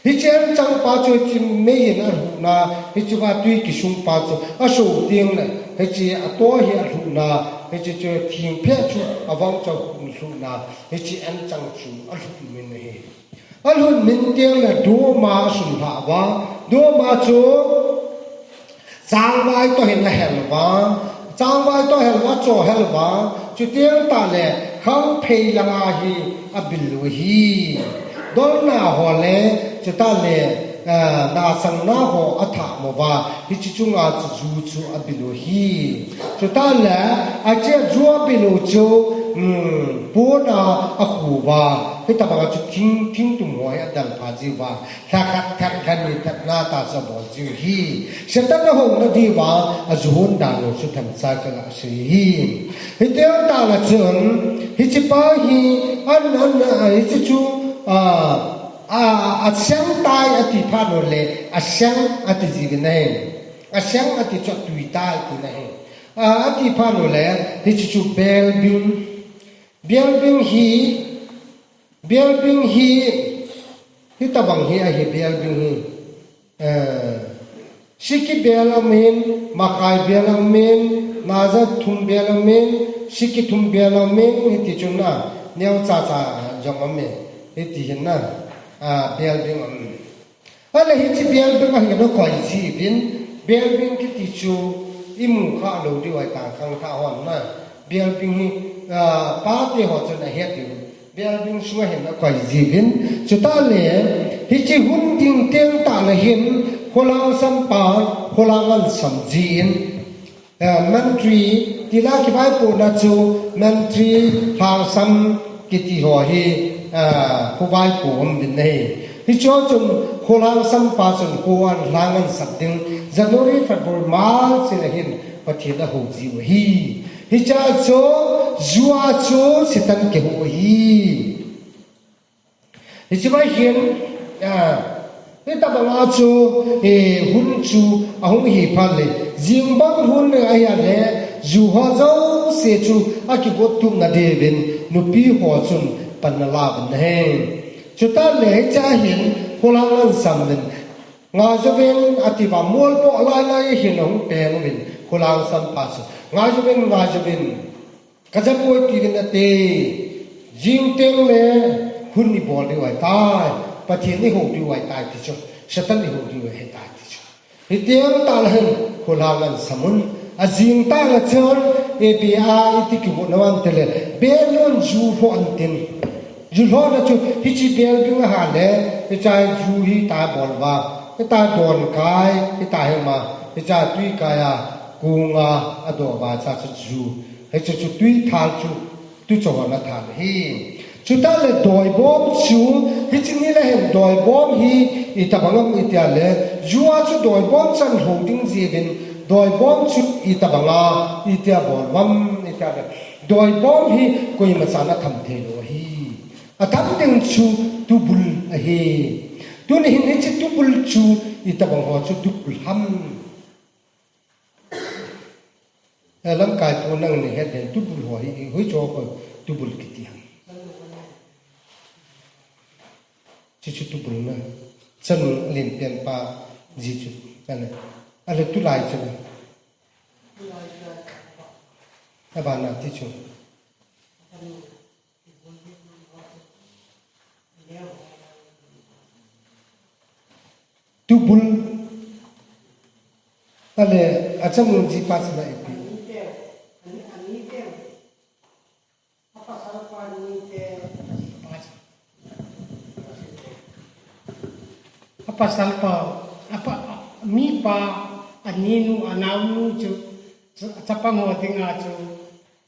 Hiche anchang pa chu hiche mei in alhuhna, hiche va tui kisung pa chu aso teng le, hiche ato hi alhuhna, hiche chu thingphe chu avang chu alhuhna, hiche anchang chu alhuh min ahi. Alhun min teng le doma asun lhah uva, doma chu changvai toh hin ahel uva, changvai toh hel uva, cho hel uva, chuteng tah le khangphei langa hi abil u ahi. Dolna ho le, chutah le, eh, nasangna ho athah mo uva, hiche chunga chu ju chu abil u ahi. Chutah le, hiche ju abil u chu, um, pona akhu uva, hitabanga chu thing, thingtum ho hi adalpha jiuva, lha khat, lha khat, lha ni, lha nga tah chu abol jiu ahi. Satan ahon na diuva, aju hon dan u chu themcha kaga sei ahi. Hiti tah le chun, hiche pa hi, an, an, a, hiche chu, a, a, aseng tai ati phat u le, aseng ati jiuvin ahi. Aseng ati chu atui tai tina ahi. A, ati phat u le, hiche chu belbing. Belbing hi, belbing hi, hitabang hi ahi belbing hi. Eh, siki bel amin, makai bel amin, naja thum bel amin, siki thum bel amin, hiti chun a, neocha cha jong amin, hiti hin a, a, belbing amin. Ahile hiche belbing ahin akoi jiuvin, belbing kiti chu imu kha lou diu ahitai khangthah hon a. Belbing hi, a, pate ho chun ahet diu. Belbing sunga hin akoi jiuvin. Chutah le, hiche hung ding teng tah le hin, kholhangsam pa, kholhang ahin sam jin. Eh, mantri, tila kivaipohna chu, mantri, lhangsam, kiti ho hi, eh, khovaipo um uvin ahi. Hiche chun, kholhangsam pa chun, kho alhang ahin sap ding, January, February, March, chule hin, Pathen ahou jiu ahi. Hiche chu, ju a chu, Satan kihou ahi. Hiche vai hin, a, hitabanga chu, eh, hun chu ahung hi phat le, jing bang hun le ahi le, ju ho jouse chu akigot tupna diuvin, nupi ho chun pan ana la uvin ahi. Chutah le hiche a hin, kholhang ahin sam uvin, ngai jouvin ati uva molpo lai lai hin ahung peng uvin, kholhangsam pa chu, ngai jouvin, ngai jouvin. Ka ja poi tivin ate, jing teng le hun ibol diu ahitai, Pathen ihou diu ahitai ti chu, Satan ihou diu ahitai ti chu. Hiti teng tah le hin, kholhang ahin sam un, ajing tah le chun, A B I iti kigot na vang tile, belun ju lhoh ahin tin. Ju lhohna chu, hiche belbing ahin le, hiche a ju hitia bol uva, hitia don kai, hitia hima, hiche a tui kai a, kong a, adoh uva, hiche a chu ju. Hiche chu tui thal chu, tuchou a ana thal ahi. Chutah le doibom chu, hiche ni le hin doibom hi, itabang ham itia le, ju a chu doibom chu ahin lhou ding jiuvin, doibom chu itabanga, itia bol uvam, itia le, doibom hi koima chan atham thei lou ahi. Atham ding chu tubul ahi. Tuni hin hiche tubul chu itabang ho chu tubul ham. Lamkai pu nang ni het den tubul ho hi, hoi cho ko tubul kiti ham. Chu chu tubul na. Chan len pen pa ji chu. Ane. Ale tulai chu. Abana ti chu. Tubul. Ale, achanu ji pa sila ipi. Apasal pa, apa, mipa, aninu, anaonu chu, chu, chapang ho dinga chu,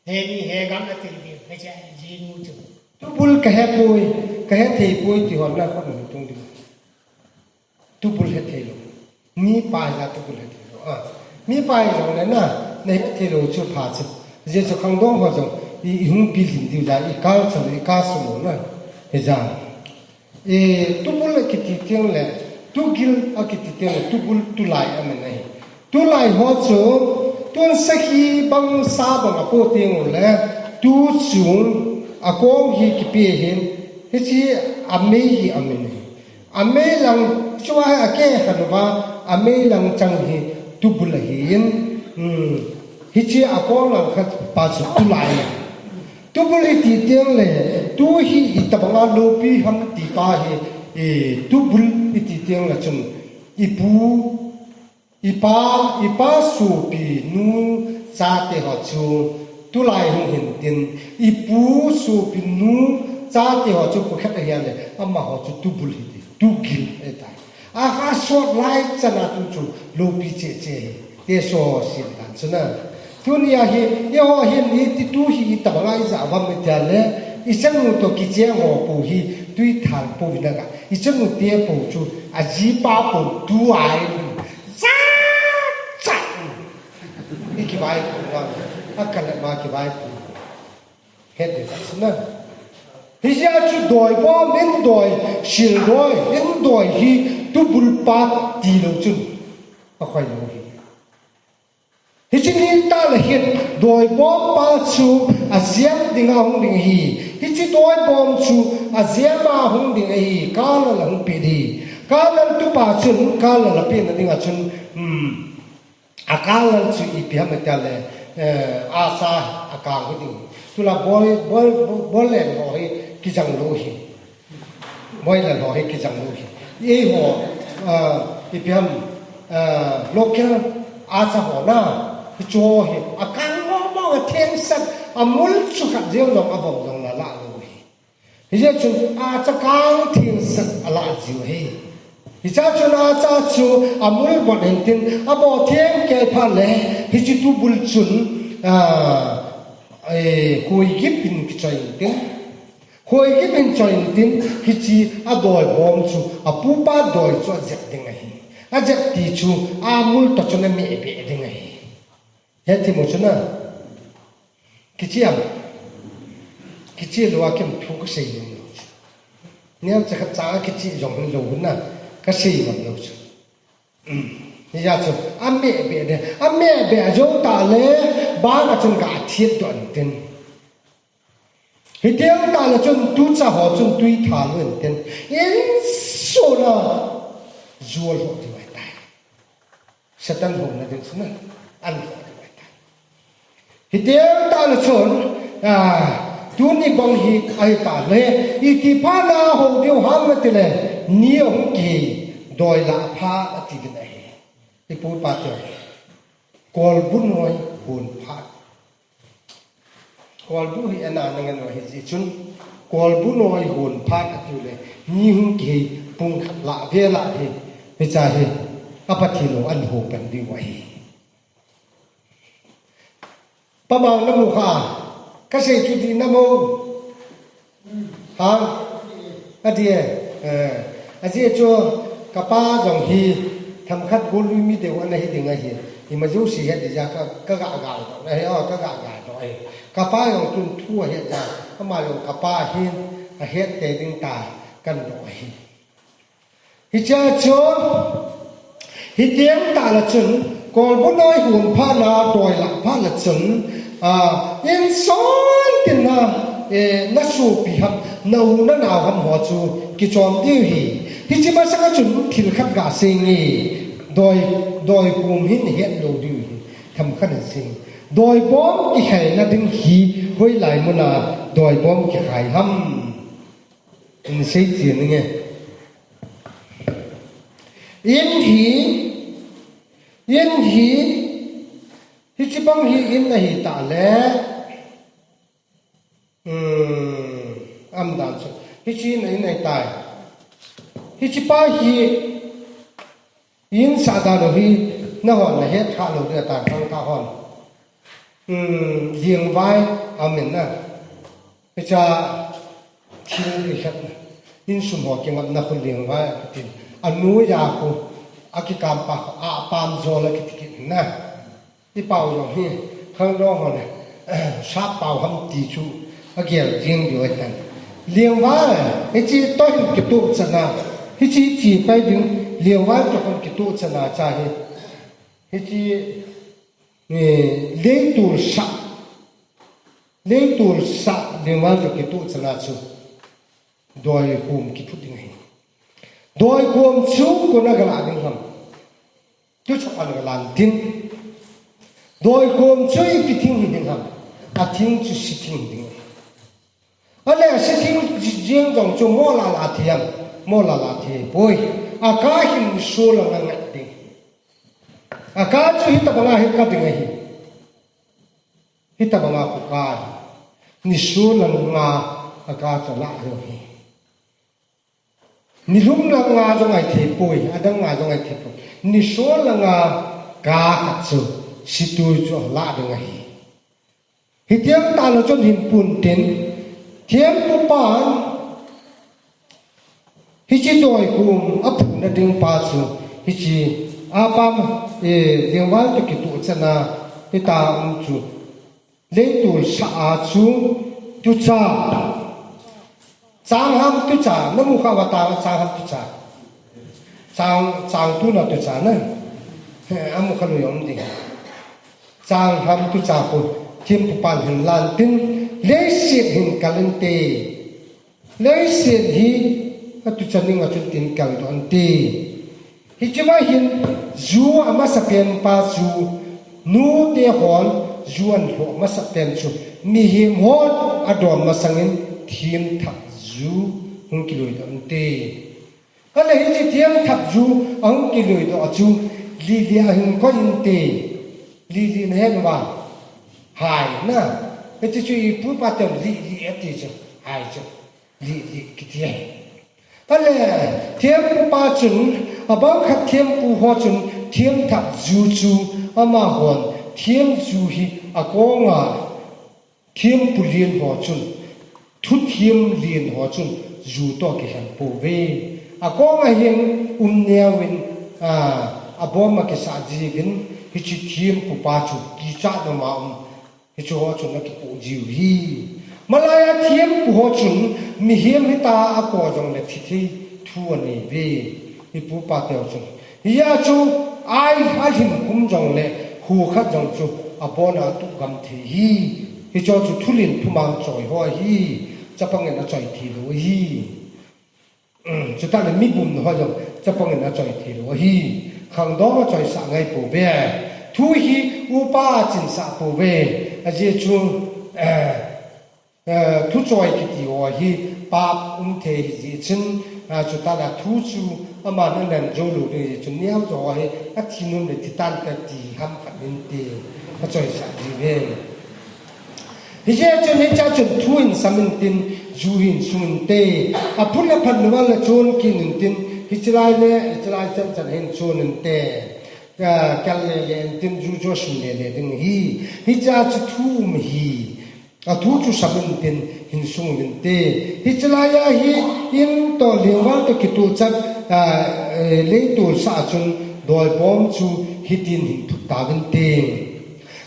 heni, hegang ati diu, hiche ajinu chu. Tubul kahe poi, kahe thei poi ti hon na khon tung diu. Tubul he thei lou. Mipa ja tubul he thei lou. Ah. Mipa jongle na, na he thei lou chu pha chu. Jesu khangdong ho jong, i, i hung pi lhin diu ja, i kal chan, i kal sum na. He ja. E, tubul akiti teng le, tugil akiti teng le, tubul tulai amin ahi. Tulai ho chu, tun sakhi bang sa bang apo teng le, tu chung akong hi kipe hin, hiche amei hi amin ahi. Amei lang, chua hi ake khan uva, amei lang chang hi tubul ahin, um, hiche akong lang khat pa chu tulai. Tubul iti teng le, tu hi itobanga loupi ham ti pa hi, e, tubul iti teng le chun, ipu, ipa, ipa sopi nu chate ho chu, tulai hung hin tin, ipu sopi nu chate ho chu pakhat ahi le, amaho chu tubul hiti, tugil ahitai. Akha sot lai chana tu chu loupi cheh cheh hi. Te so sin dan chu na. Tunia hi, eiho hin iti tu hi itobanga ija uvam tia le, ichanu to kicheng ho po hi, tuithal po vinaga. Ichanu te po chu, ajipa po, tu ai. Cha, cha. Ikivai po vang. Akale ma kivai po. Het ding ahi na. Hijeh chun doi bom, hin doi, sil doi, hin doi hi tubul pa tilou chun akhoi lou hi. Hiche ni tah le hin doi bom pa chu ajem dinga hung ding ahi. Hiche doi bom chu ajem a hung ding ahi. Kalal ahung pe ding. Kalal tupa chun, kalal apena dinga chun, hmm, Akalal chu ipi ham tia le, eh, asa akang hi ding. Tulai boi, boi, boi len ho hi kijang lou hi. Boi len ho hi kijang lou hi. Eiho, eh, ipi ham, eh, local asa ho na, hicho hi akang mo mo atheng sat, amul chu khat jeng jong avong jong la la lou hi. Hijeh chun acha kang theng sat ala jiu ahi. Hichea chun acha chu amul bot hin tin, abo theng kei phat le, hiche tubul chun, a, e, khoi gip in kichoi in tin. Khoi gip in choi in tin, hiche adoi bom chu, apupa doi chu ajep ding ahi. Ajep ti chu, amul toh chun ameh beh ding ahi. Hethem u chu na. Kicheh am? Kicheh lou a kem thu kasei nom lou chu. Neocha khat cha kicheh jong hin lou na. Kasei nom lou chu. Hijeh chun, ameh beh de. Ameh beh jou tah le, bang a chun ga thiet doh in tin. Hiteng tah le chun tucha ho chun tui tha lou in tin. Insung a jol ho ding ahitai. Satan houna ding chun a, an ho ding ahitai. Hiteng tah le chun, a, tuni bang hi ahi tah le, iti phat a ho diu ham na ti le, ni ahung kihei, doi lah phat ati ding ahi. Ipu ipa te. Kolbu noi hon phat. Kolbu hi ana nang ano hi ji chun. Kolbu noi hon phat atiu le. Ni hung kihei pung khat lah ve lah hi. Hicha hi. A Pathen lou an ho pan diu ahi. Pamang namu kha. Kasei chu di namu. Ha? Adi e. Eh. Ajeh chu kapa jong hi themkhat golui mi deu ana hi ding ahi. Ima jouse het ding jeh a ka, ka ga gal doh ahi, o, ka ga gal doh ahi. Kapa jong tun thu ahet jeh a, ama jong kapa hin ahet tei ding ta kan doh ahi. Hichea chu, hiteng tah le chun, Kolbu nai hun phat na, doi lah phat na chun, a, in son tin na, e, na sopi ham, na u na nao ham ho chu kichom diu hi. Hichi masang a chun thil khat ga sei nge, doi, doi kum hin het lou diu hi. Themkhat in sei. Doi bom kikhai na ding hi, hoilai mun a doi bom kikhai ham. In sei chi nge. In hi, in hi, hichi bang hi in ahi ta le. Hmm, am dan chu. Hichi in ahi tai. Hichi pa hi in sa dan hi na hon na het kha lou dia tan khang ta hon. Hmm, liangvai amin na. Hicha thil i khat na. Insum ho kingapna khu liangvai a kitin. Anu ya khu, a kikam pa khu, a pam zo la kiti kit na. I pau jong hi, khang dong ho le, sap pau ham ti chu, a gel jing diu ahi tan. Liangvai, hichi to hin kitu chana, hichi chi pai ding, liangvai to hin kitu chana cha hi. Hichi, eh, leitul sa, leitul sa, liangvai to kitu chana chu. Doi kum kiphut ding ahi. Doi kum chu kona gala ding ham. Tu chak an galan tin. Doi kum chu ipi thing hi ding ham. A thing chu si thing ding. Ale si thing jing jong chu mo la la thiam. Mo la la thi poi. A ka hin so la ngai ding. A ka chu hi ta banga hi ka ding ahi. Hi ta banga khu ka hi. Ni so la nga a ka cha la lo hi. Ni lhum lang nga jong ahi thei poi, adang nga jong ahi thei poi. Ni so lang nga ka khat chu, situ chu la ding ahi. Hitiang ta lo chun hin pun tin, thiampu pan, hichi doi kum, a phun na ding pa chu, hichi, a pam, e, liangvai to kitu chana, hita um chu, Leitul sa a chu tucha. Chang ham tucha. Na mu kha va ta chang ham tucha. Chang, chang tu na tucha na. He, a mu kha lu yom ding. Chang ham tucha khu thiampu pan hin lan tin. Leiset hin kal inte. Leiset hi a tucha ning a chun tin kal doh inte. Hichi va hin ju a masa pen pa chu nu te hon ju an lhoh masa pen chu mihem hon a don masangin thiam thak ju hung kiloi doh inte. Ale hichi thiam thak ju a hung kiloi doh a chu li li a hin koi inte. Li li na hen va. Hai na. Hichi chu i pu pa te li li a ti chu. Hai chu. Li, li, kiti ahi. Ale, thiampu pa chun, abang khat thiampu ho chun, thiam thak ju chu, amahon, thiam ju hi, akonga, thiampu lien ho chun, thu thiam lien ho chun, ju to kihen pouve. Akonga hin, um neovin, a, abom a kisa jivin, hichi thiampu pa chu, kichat na ma um, Hichu ho chun akipoh jiu hi. Malai a thiampu ho chun mihem hita a ko jong le thi thei thu anei ve. I pu pa teu chun. Hia chu ai a lhim kum jong le hu khat jong chu abon a tu gam thei hi. Hicho chu thulin thumang choi ho hi. Chapang in achoi thei lou hi. Chutah le mi bum na ho jong chapang in achoi thei lou ahi. Khangdong achoisah ngai pouve. Thu hi upa achinsah pouve. Ajeh chu, eh, eh, thu choi kiti ho hi pap um thei hi jeh chun, ah, chutah le thu chu aman anen jou lou ding jeh chun neo jo ho hi athi nom le thi tan te ti ham khat in ti achoisah jiuve. Hijeh chun hicha chun thu hin sam intin, ju hin sung inte. Aphun le phan le val le chon kit intin, hichi lai le, hichi lai chan chan hin chon inte. Ka, kal le le intin, ju jo sung le le ding hi. Hicha chu thu um hi. Athu chu sam intin, hin sung inte. Hichi lai a hi, in to lingval to kituh chat, ah, eh, leitul sa chun, doi bom chu hitin hin phut tauvinte.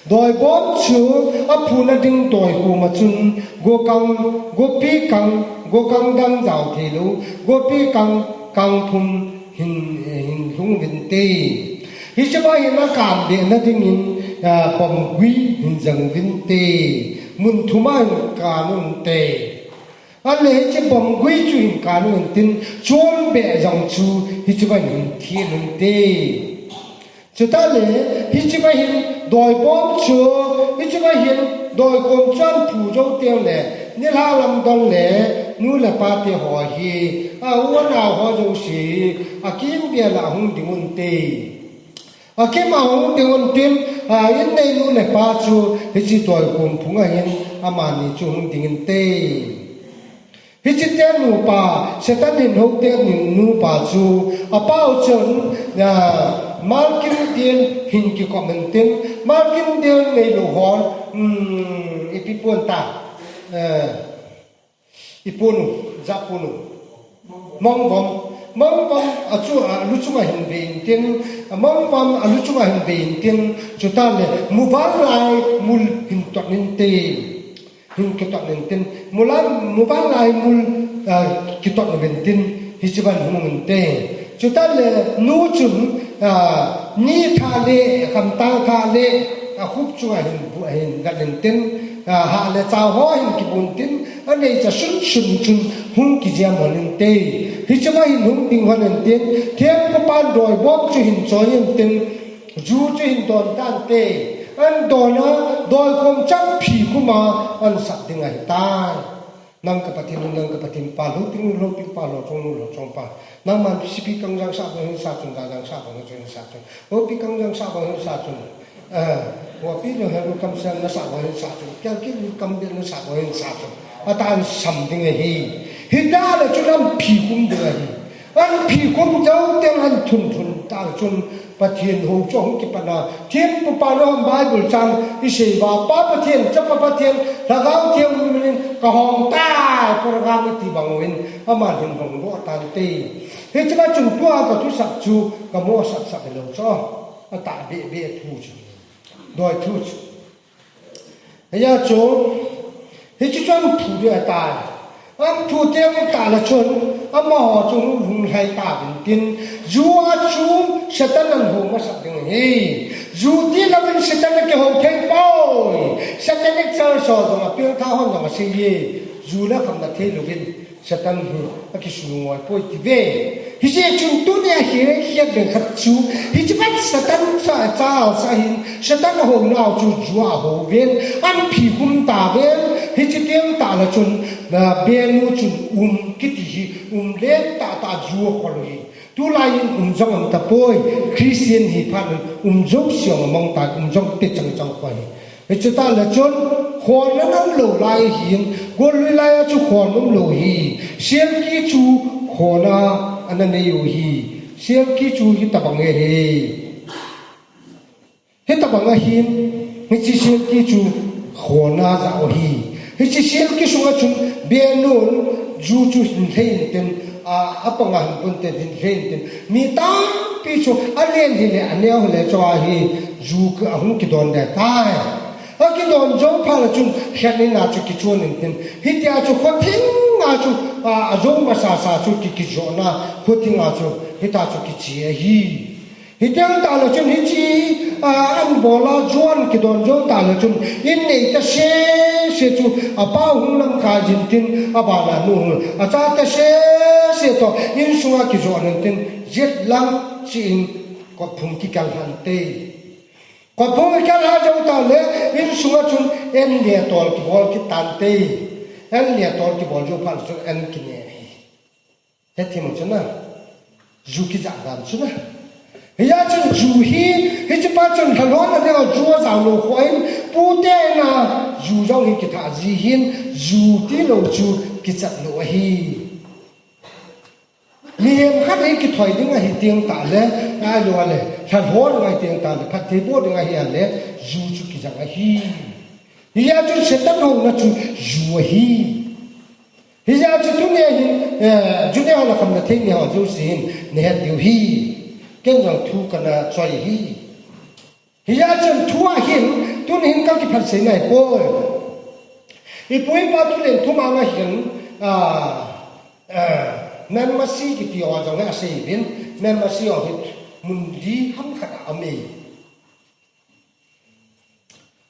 Doi bom chu aphuna ding doi kum a chun gokang, gopi kang, gokang dang jao thei lou, gopi kang, kang phum hin, hin lhung vinte. Hiche pa hin akan behna dingin, ah, bomgui hin jang uvinte. Mun thum a hin kan unte. Ahile hiche bomgui chu hin kan untin, chom beh jong chu hiche pa hin thil unte. Chutah le, hiche pa hin doi bom chu, hiche pa hin doi kom chu aphu jou teng le, nilhah lam don le, nu le pa te ho hi, a u a nao ho jouse, akin bia la hung ding unte. Akim a hung ding untin, a, in nei nu le pa chu, hiche doi kom phung a hin, amani chu hung ding inte. Hiche te nupa, Satan hin hou te nupa chu, apau chun, a, Malkin Dil hin kikom intin, Malkin Dil nei lou hon, um, ipi pon ta, eh, ipu nu, japu nu, Mongvom, Mongvom, achu, a, lu chunga hin ve intin, Mongvom, a, lu chunga hin ve intin, chutah le, muvanlai mul hin tot inte. Hin kitot intin, muvanlai mul, ah, kitot intin, hiche ban hung inte. Chutah le, nu chun, ah, ni thah le, khamtang thah le, akhup chunga hin, hin gat intin, ah, hah le chao ho hin kibun tin, anei cha sunsun chun hung kijam hon inte. Hiche ma hin hung ding hon intin, thempu pan doi bom chu hin choi intin, Ju chu hin don tante, an don a, doi kom chang phi kum a, an sat ding ahitai. Nang ka Pathen, nang ka Pathen pa, louping, louping pa, lhochong, lhochong pa. Nangman sipi kangjang sah bang hin sah chun, jajang sah bang hin sah chun. Lopi kangjang sah bang hin sah chun. Eh, wapi lo heru kamsel na sah bang hin sah chun. Kelkit lu kambel na sah bang hin sah chun. Atan sam ding ahi. Hita le chun an phi kum ding ahi. An phi kum jou teng an thun thun ta le chun. Pathen hou chu ahung kipat a, thempu pa lou ham Bible chang i sei uva, Pa Pathen, Chapa Pathen, Lhagao Theng min in ka hong tai, program i ti bang uvin, aman hin hong doh tante. Hiche ma chun tua ka thusap chu, ka mo sap sap lou chu, atah beh beh thu chu, doi thu chu. Hijeh chun, hiche chu an thu ding ahitai. An thu teng tah le chun, amaho chu lunglhai tauvin tin, ju a chu Satan an hou masat ding ahi. Ju tilou in Satan akihou thei poi. Satanic church ho jong a pengthah hon jong asei e. Ju le khamna thei louvin. Satan hi akisu ngoi poi ti ve. Hijeh chun tunia hi, hi ding khat chu, hiche ban Satan cha, cha sa hin, Satan a hou nau chu ju a hou ven, an phi kum ta ven, hiche teng tah le chun, na, benu chun um kiti hi, um len tah tah ju a khol hi. Tulai in um jong um tapoi, Christian hi phat in um jong siang among ta, um jong te chang chang poi. Hiche tah le chun, khon na um lou lai hin, golui lai a chu khon um lou hi, sielki chu khon a, ana nei u hi, sielki chu hitabang ahi. Hitabang ahin, hiche sielki chu khon a ja u hi. Hiche sielki sunga chun, benun, ju chu hin lhei intin, a, apanga hin pun ten hin lhei intin. Mi tampi chu, alen hile, aneo hile chu ahi, ju ka ahung kidon de tai. Akidon jou phat le chun, khen in a chu kichon intin. Hitia chu khothing a chu, a, ajou masa sa chu ki, kijona, khothing a chu, hita chu kiche ahi. Hiteng tah le chun hiche, a, an bol a, ju an kidon jou tah le chun, in nei ta sese chu, apa hung lamkai jin tin, abana nu hung, acha ta sese toh, insunga kijon intin, jet lang chi in, kotphung kikal hante. Kotphung kikal ha jou tah le, insunga chun, en le tol kibol kit tante. En le tol kibol jou phat le chun, en kine ahi. Hethem u chu na. Ju kijah dan chu na. Hijeh chun ju hi, hiche pa chun lhalhon a ding a ju ajao lou kho in, pute na ju jong hi kithah ji hin, ju tilou chu kichat lou ahi. Mihem khat hi kithoi ding ahi teng tah le, ngai lou a le, lhalhon ngai teng tah le, phatthei boh ding ahi a le, ju chu kijang ahi. Hijeh chun Satan houna chu ju ahi. Hijeh chun tunia hin, eh, tunia ho la khamna thei ni ho jouse hin, nahet diu hi. Ken jong thu kana choi hi. Hijeh chun thu a hin, tun hin kakiphat sei nai poi. Ipu ipa tulen thum a nga hin, ah, ah, Myanmar si kiti ho jong asei uvin, Myanmar si ho hi, Mun li ham khat a um e.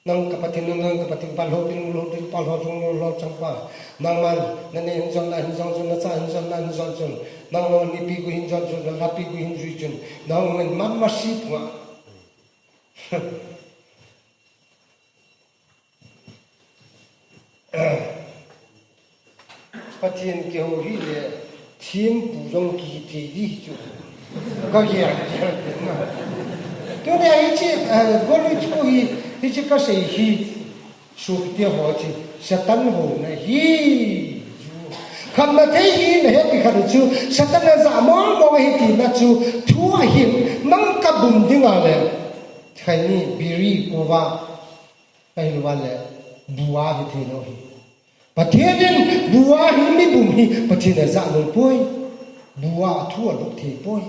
Nang ka Pathen, nang ka Pathen, pal ho tin, lo tin, pal ho chung, lo, lo chang pa. Nangman, na ne hin jong, na hin jong chun, na cha hin jong, na hin jong chun. Nangman, ni pi gu hin jong chun, na la pi gu hin jui chun. Nangman, man ma si pua. Pathen kihou hi le, thempu jong kihi thei di chu. Ka gel, gel, gel na. Tuni a hiche, eh, golui chu hi, hiche ka sei hi, sopite ho chu, Satan houna hi. Khamna thei hi na het khat chu, Satan a ja mong mong hi tina chu, thu ahin, nang ka bum ding a le. Khaini, biri, kova, Ahilouva le, bua hi thei lou hi. Pathen in bua hi mi bum hi, Pathen a ja lou poi. Bua thu a lou thei poi.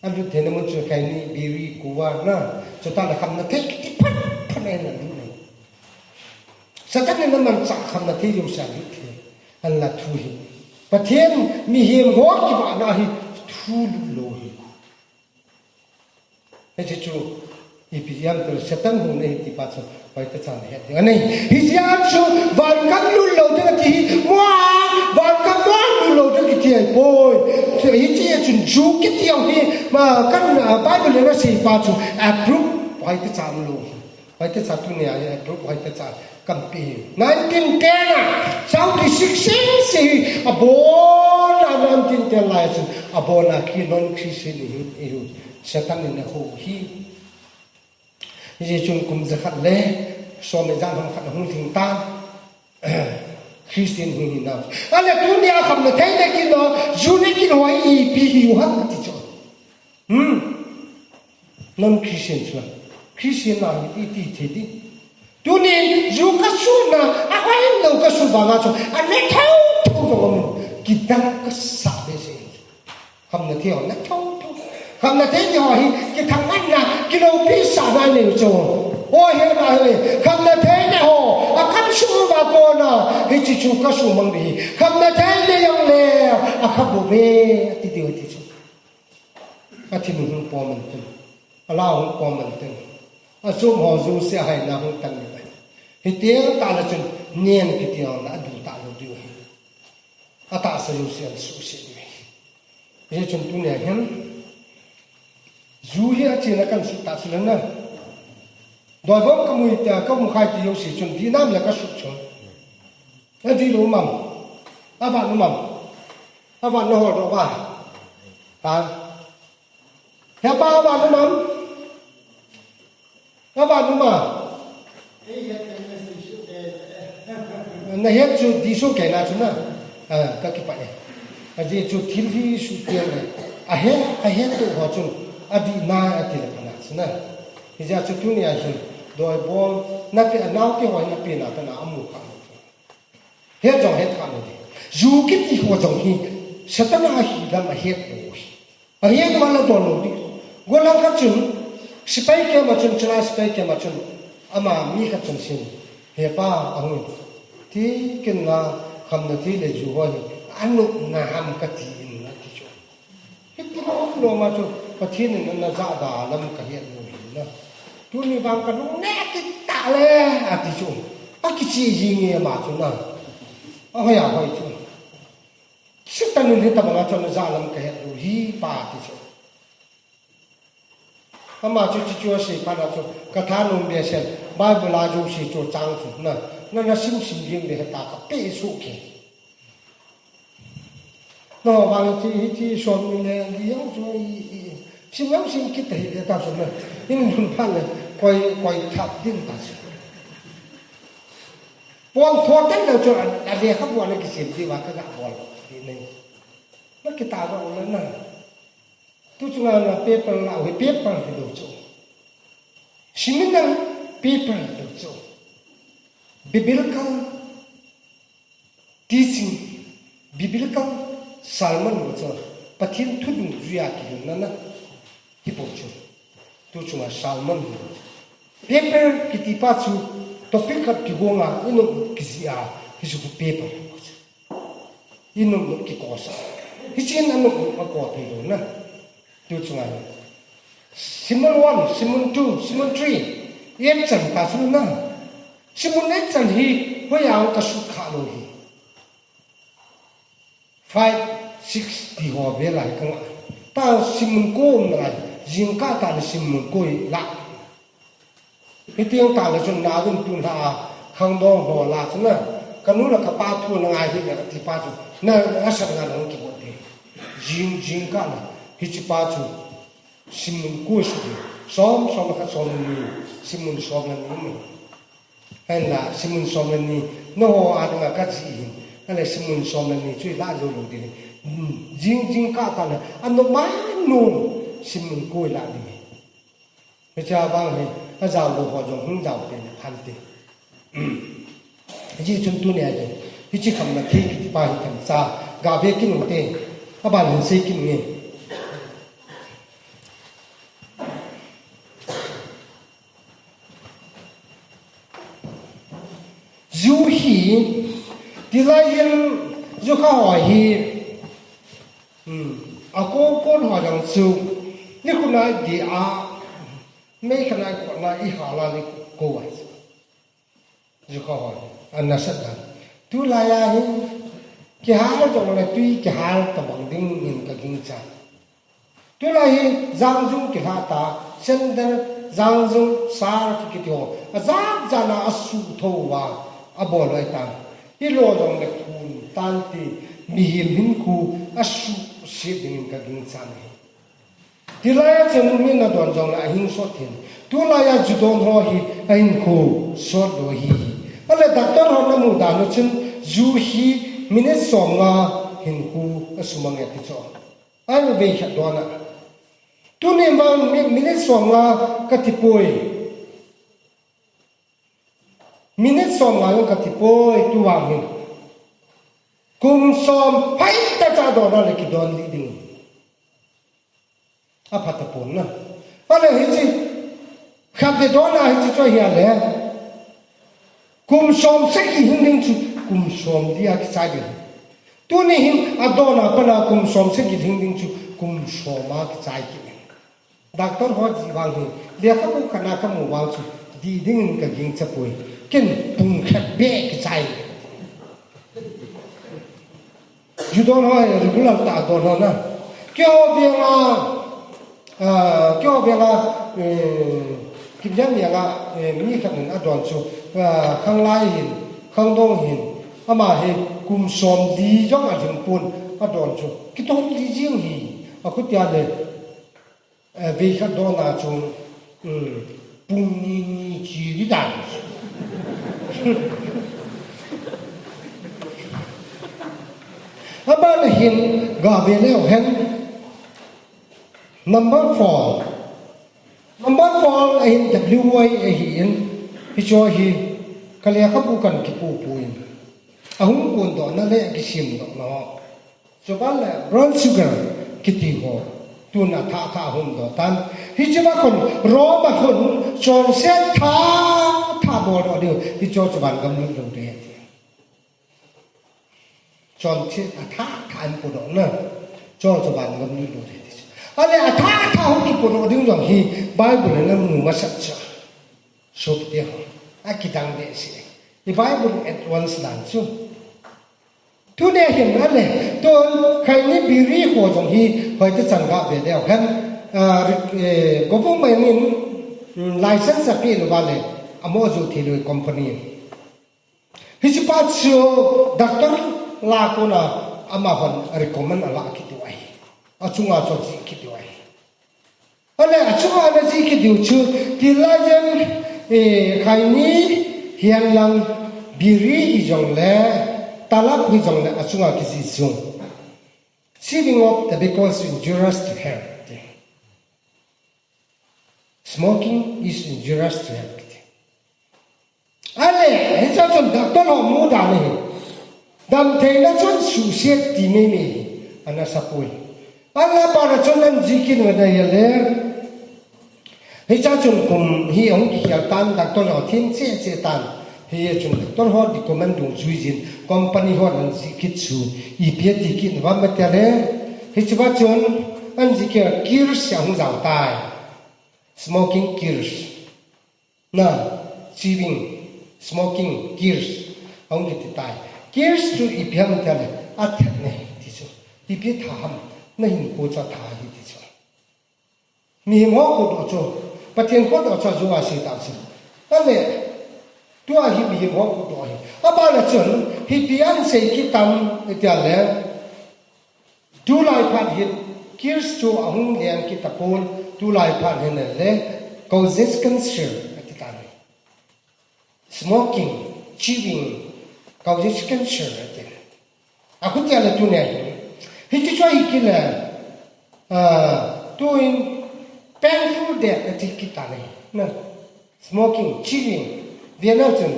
A lut thei na mun chu khaini, biri, kova na. Chuta la khamna thei kiti phat, phat na hin a lut nei. Satan in aman cha khamna thei jouse a lut thei. Ahinla thu hi. Pathen mihem ho kivahna hi thu lut lou hi. Hiche chu, ipi jeh ham itile Satan houna hi ti pa chu, hoitah chan het ding. Anei, hijeh a chu, van gam lut lou ding ati hi, mua, van gam lut lou ding kiti ahi poi. Hiche a chun Jew kiti jong hi, ma, kan, ah, Bible in asei pa chu, approve, hoitah chan lou. Hoitah cha tuni a, eh, approve hoitah cha kanpe hi. Nineteen ten a, Saudi six six hi, abon a nineteen ten lai a chun, abon a khi non Christian hi, hi, Satan in ahou hi. Hijeh chun kum jakhat le, som le jan ham khat ahung lhing tan. Christian hung hi na. Ahile tuni a khamna thei le kin lo, Jew le kin ho ipi hiu ham kati chu. Hmm. Non Christian chu. Christian na hi iti thei di. Tunin Jew kasuna, ahoi lou kasu banga chu. Ana thou thou jong amun. Kidang kasa behseh. Khamna thei ho, na thou thou. Khamna thei ho hi, kithang anna, kiloupi sahna nei chu. O he na he, khamna thei le ho, akam su uva kona, hiche chu kasu mang di. Khamna thei le jong le, akha bou ve, ati diu ti chu. Athi mun hung pom man tin. Alau hung pom man tin. Achom ho jouse ahaina hung tan ni. Hiti tah le chun nen kiti ho na adu ta lou diu ahi. Atahsa jouse asuhset diu ahi. Hijeh chun tunia hin. Jew hi achena kan sut ta chu le na. Doibom kamu ta, kamu khai ti jouse chun dinam le kasut chu. Adih lou mam. Avat lou mam. Avat lou ho lou ba. Ha? Hepa, avat lou mam. Avat lou ma. Na het chu dih soh kei na chu na. Ah, kakipah e. Ajeh chu thil hi suhtheng e. Ahet, ahet to ho chun. Adih na ati le pha na chu na. Hijeh chun tunia hin. Doibom. Nape, anaote ho nape na ta na amu kha. Het jong het kha lou ding. Jew kiti ho jong hi, Satan a hi lam ahet lou hi. Ahet man la don lou ding. Gollhang khat chun, sepai camp a chun, chuna sepai camp a chun, ama mi khat chun sin. Hepa, ahung. Ti ken la, khamna thei le Jew ho hi, anop na ham kati in ati chu. Hiti lom lom a chu, Pathen in ana jahda lam kahet lou hi na. Tuni vang kanung neh kit ta le, ati chu. Akichih jing e ama chu na. Ahoi ahoi chu. Satan in hitabang a chu ana jah lam kahet lou hi pa ati chu. Ama chu chuche chu asei phat a chu, kathanom behseh, Bible a jouse chu chang chu na. Na, na sim sim jing le heta kapeh soh kei. No, vang chu, hiche som ni le li jong chu i, i, sim jong sim kit ta hile ta chu na. In lhun phat le, koi, koi thap ding ta chu. Pon tho ten le chu, a, alekhabu ana kisem diu va kaga bol. Ti nei. Na kita va u le na. Tu chunga na paper la u hi paper hilou chu. Seminal paper hilou chu. Biblical teaching, biblical sermon bou chu, Pathen thu dungjuia kihilna na, hi bou chu. Tu chunga sermon hi. Paper kiti pa chu, topic khat kigonga, inop kijih a, hichu paper bou chu. Inop nop kikosa. Hichun anop nop akoi thei lou na. Tu chunga hi. Simon one, Simon two, Simon three. Echan ta chu na. Simon echan hi, hoiya kasut kha lou hi. Five, six ti ho ve lai kanga. Ta Simon ko um lai. Jingkah tah le Simon ko i la. Hiti ang tah le chun na dun tun ha khangdong ho la chun na. Kanu le kapa thu na ngai hi le kati pa chu. Na asat nga nang kibol te. Jing, jingkah na. Hichi pa chu. Simon ko su. Som, som khat som ni. Simon som ni. Hen la, Simon som le ni, no ho a dinga ka ji hin. Ale Simon som le ni, chui la jo lo ding. Hmm, jing, jingkah tah le, ano ma no, Simon ko la ding. Hicha bang hi, a jao lo ho jong hung jao te ne phan te. Hmm. Ji chun tu ne a ji. Hichi kham na thei kiti pa hi kan cha, ga ve kin u te. A ban hin sei kin nge. Ju hi, tilai hin, ju kha ho hi, hmm, a ko kon ho jang chu, ni khuna di a, mei khana ko na i ha la ni ko wa. Ju kha ho, an na sa dan. Tu la ya hi, ki ha jong le tui ki ha ta bang ding in ka ging cha. Tulai hi jangjung kilha ta, sandal, jangjung, scarf kiti ho. A jat jat na a su tho va, a bol vai ta. Hi lo jong le phun tan ti, mihem hinkhu a su se ding in ka ging chan hi. Tilai a chen mi na don jong le a hing sot hin. Tulai a ju don ho hi a hinkhu sot lo hi. Ale doctor ho na mu dan u chun ju hi minute som nga hinkhu a sumang e ti cho. Ai, vei khat don a. Tuni vang mi-, minute som nga ka ti poi. Minute som nga jong ka ti poi, tu vang hi. Kum som phai ta cha don a le ki don li ding. A pha ta pon na. A le hichi. Khat le don a hichi cho hi a le. Kum som sagi hing ding chu, kum som li a kichai ding. Tuni hin a don a pat a kum som sagi hing ding chu, kum som a kichai kit ding. Doctor ho ji vang hi, lekhabu khat na ka mu vang chu, di ding in ka ging cha poi. Ken pung khat beh kichai. Ju don ho hi regular ta don ho na. Keiho veng a, ah, keiho veng a, eh, Kimjan veng a, eh, mi khat in a don chu, ah, khanglai hin, khangdong hin, ama hi kum som li jong a lhing pon a don chu. Kitom li jing hi, a khutia le, Eh, vei khat don a chu, um, pung ni ni chi di dan. Aban a hin ga ve leu hen. Number four. Number four a hin W Y a hin. Hicho hi ka lekhabu kan kipu pu in. A hung kun doh na le kisim doh na ho. Chuban le brown sugar kiti ho, tun a thah thah hung doh tan. Hiche va khun, Rome a khun, chonset thah thah bol doh diu, hicho chuban gam lut lou ding. Chonset a thah thah in pu doh na, cho chuban gam lut lou ding. Ale a thah thah hung kipu doh ding jong hi, Bible in a mu masat cha. Sopite ho, a kidang behseh. I Bible advance dan chu. Tuni a hin a le, tun khaini biri ho jong hi, hoiti chan ga ve leu hen, ah, ri-, eh, government in, mm, license a pe lou va le, a mo ju thei lou company. Hiche pa chu doctor la kona amahon recommend a la kit diu ahi. A chunga chu ji kit diu ahi. Ale, a chunga na ji kit diu chu, tilai jen, eh, khaini hihen lang biri hi jong le, talab hi jong le, a chunga kiji chu. Chewing of tobacco is injurious to health. Smoking is injurious to health. Ale, hicha chun doctor ho mu dan hi. Dam theina chun suhset ti mei mei hi. Ana sapoi. Ala para chun an ji kit ve na hi le. Hicha chun kum hi hung kikhel tan doctor ho thim che che tan. Hichun doctor ho recommend dungjui jin company hon an ji kit chu. Ipi ti kit va ma te le. Hiche va chun an jikeh a Kirsch ahung jao tai. Smoking Kirsch. Na, chewing, smoking, Kirsch. Ahung kiti tai. Kirsch chu ipi ham tile, athat ne, ti chu. Ipi tha ham, nahinkho chu atha ahi ti chu. Mihem ho khodoh chu, Pathen khodoh chu ajo asei tah chu. Ahile, tua hi mihem ho khodoh ahi. Abana chun, ipi asei kit tam, itile, tulai phat hin, Kirsch chu ahung leng kit tapon, tulai phat hin le, causes cancer, ati tan. Smoking, chewing, causes cancer, ati. Akhutia le tunia hi. Hiti chu ahi kit le, ah, tuin painful death ati kit tale. Na, smoking, chewing, vena chun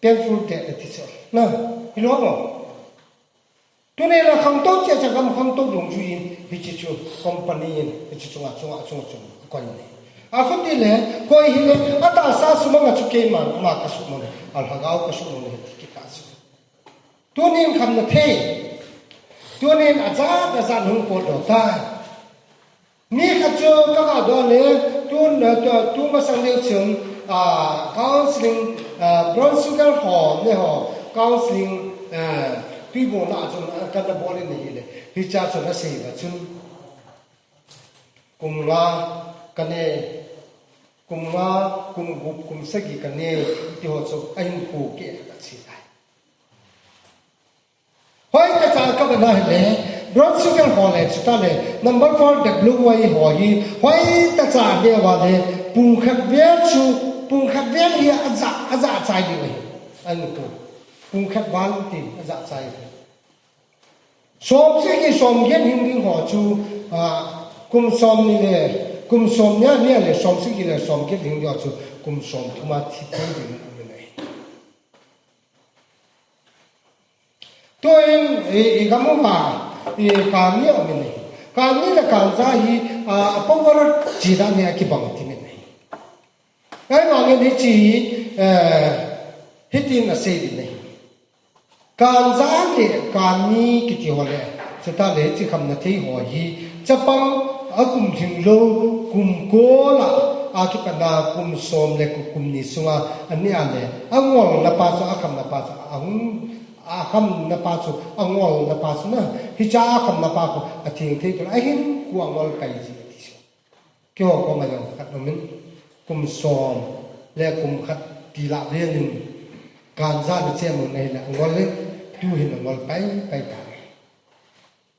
painful death ati chu. Na, hilou mo. Tunia la khangtou cheh cheh gam khangtou dungjuiyin, hiche chu company in, hiche chunga, chunga, chunga, chunga, koi ne. Akhuti le, koi hile, atahsa sumanga chu keima, ama kasuhmang e, alhagao kasuhmang e, ati kit ta chu. Tunin khamna thei. Tunin ajat ajat hung potdoh tai. Mi khat chu kagadoh le, tun, tu, tu masang leu chun, ah, counseling, ah, brown sugar ho, ne ho, counseling, ah, tuibolna chun, ah, kana bol in ahile. Hicha chun asei uva chun. Kum nga kane, kum nga, kum gup, kum sagi kane, ti ho chu ahin kho keh a kache tai. Hoitah cha kavena hile, brown sugar ho le, chutah le, number four W Y ho hi, hoitah cha neo uva le, pung khat vel chu, pung khat vel hi ajah, ajah chai diu ahi. Ahin kho. Pung khat val ti, ajah chai ahi. Som sagi som get hing ding ho chu, ah, kum som ni le, kum som ni a ni a le, som sagi le, som get hing ding ho chu, kum som thum a thi thei ding ahi. Tuin, i, i gam uva, i kani aum in ahi. Kani le kanja hi, a, a power chida ni a kibang ti min ahi. Ahivangin hiche hi, eh, hitin asei uvin ahi. Kanja le kani kiti ho le, chutah le hiche khamna thei ho hi, chapang akum lhinglou, kum kol a, akipatna kum som le kum ni sunga, ani a le, angolna pa chu, akhamna pa chu, ahung Akhamna pa chu, angolna pa chu na, hicha akhamna pa khu, atheng thei tule, ahinkho angol pai ji ati chu. Keiho koma jong khat um in, kum som le kum khat tilah vel in, kanja le chemna hile angol in, tuhin angol pai, pai tai.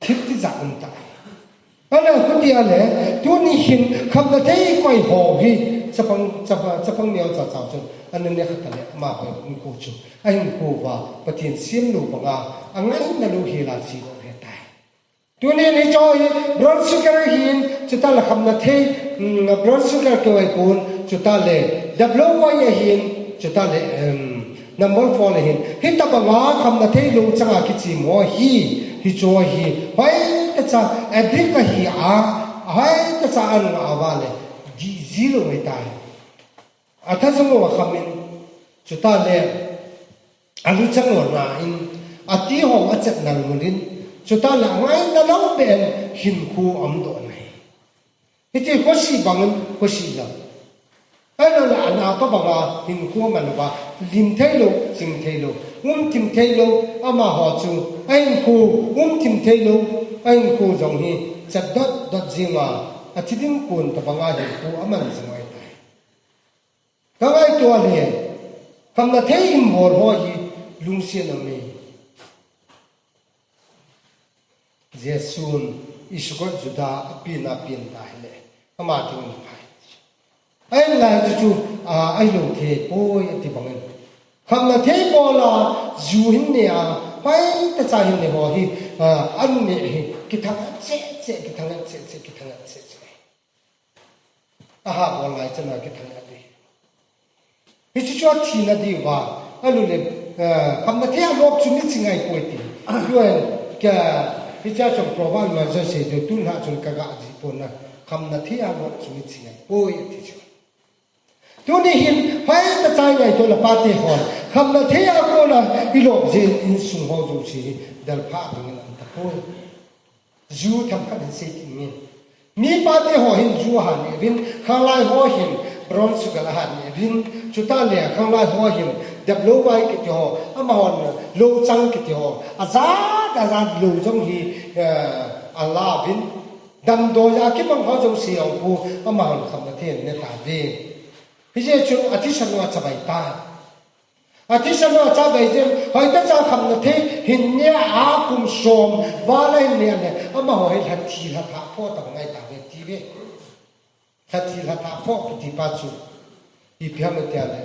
Thil tijat um tai. Ahile, khuti ahile, tuni hin khamna thei koi ho hi, chapang, chapa-, chapang neocha chau chun, ana ne khat le, amaho hinkho chu, ahinkho uva, Pathen semlou banga, angaina lou hela chi lou ahitai. Tuni hiche hi, brown sugar hin, chutah le khamna thei, mm, brown sugar keu ahipon, chutah le, W Y ahin, chutah le, em, Number four le hin, hitobanga khamna theilou changa kichim ho hi, hiche hi, hoitah cha, addict ahi a, hoitah cha ana ngah uva le, dih ji lou ahitai. Atha jong u akham in, chutah le, aluchang u ana in, ati ho achet nalmun in, chutah le, angaina lou beh in, hinkho aumdoh nai. Hiche khosih bangin, khosih jong. Ahinla, ana tobanga hinkho aman uva, lim theilou, ching theilou, umthim theilou, amaho chu, ahinkho, umthim theilou, ahinkho jong hi, chat dot dot jing a, athi ding kon tobanga hinkho aman jing ahitai. Ka ngaito a le, khamna thei imbol ho hi, lungset aum e. Jesun Iskariot Juda apen a pen ta hile, ama ding in aphai. Ahinla hichu chu, a, ahilou thei poi ati bangin. Khamna thei bol a, ju hin ne a, hoitah cha hin ne ho hi, a, an ne hi, kithang cheh cheh, kithang cheh cheh, kithang cheh cheh. Aha bol lai chana kithang ati. Hichu chu athina diuva, alu le, eh, khamna thei a lop chu mithi ngai poi ti. Tuin, ka, hiche a chun Proverbs ma jong sei diu, tun ha chun kaga ji pon na, khamna thei a lop chu mithi ngai poi ati chu. Tuni hin, hoitah cha ngaito le pate hon, khamna thei a kona ilop jin insung ho jouse hi, delpha dingin aum tapoi. Ju themkhat hin sei kit inge. Chate ho hin ju ahan neuvin, khanglai ho hin brown sugar ahan neuvin, chuteng le khanglai ho hin daplou vai kiti ho, amahon louchang kiti ho, ajat ajat lou jong hi, eh, alauvin, damdoi a kimang ho jouse jong khu amahon khamna thei in aneh tauve. Hijeh chun athisan u achavai tai. Athisan u achavai jeh in, hoitah cha khamna thei hin neh a kum som val ahin neh le, amaho hi lhathi lhathah pho tobang ahi tauve atiuve. Lhathi lhathah pho kiti pa chu ipi ham itile,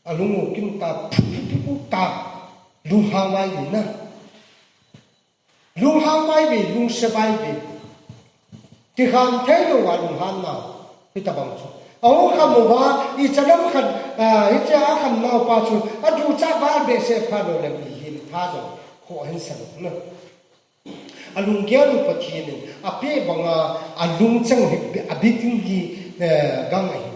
alung u kim ta, phu phu phu phu ta, lunghang mai ni na. Lunghang mai ve, lungse mai ve. Kikhen thei louva lunghan nau. Hitobang chu. Ahung kham uva, ichan ham khat, ah, hiche a kham nau pa chu, aducha val behseh pha lou le mihem tha jong khoh ahin san u na. Alunggel u Pathen in apeh banga, alungchang hi, abitin hi, eh, gang ahi.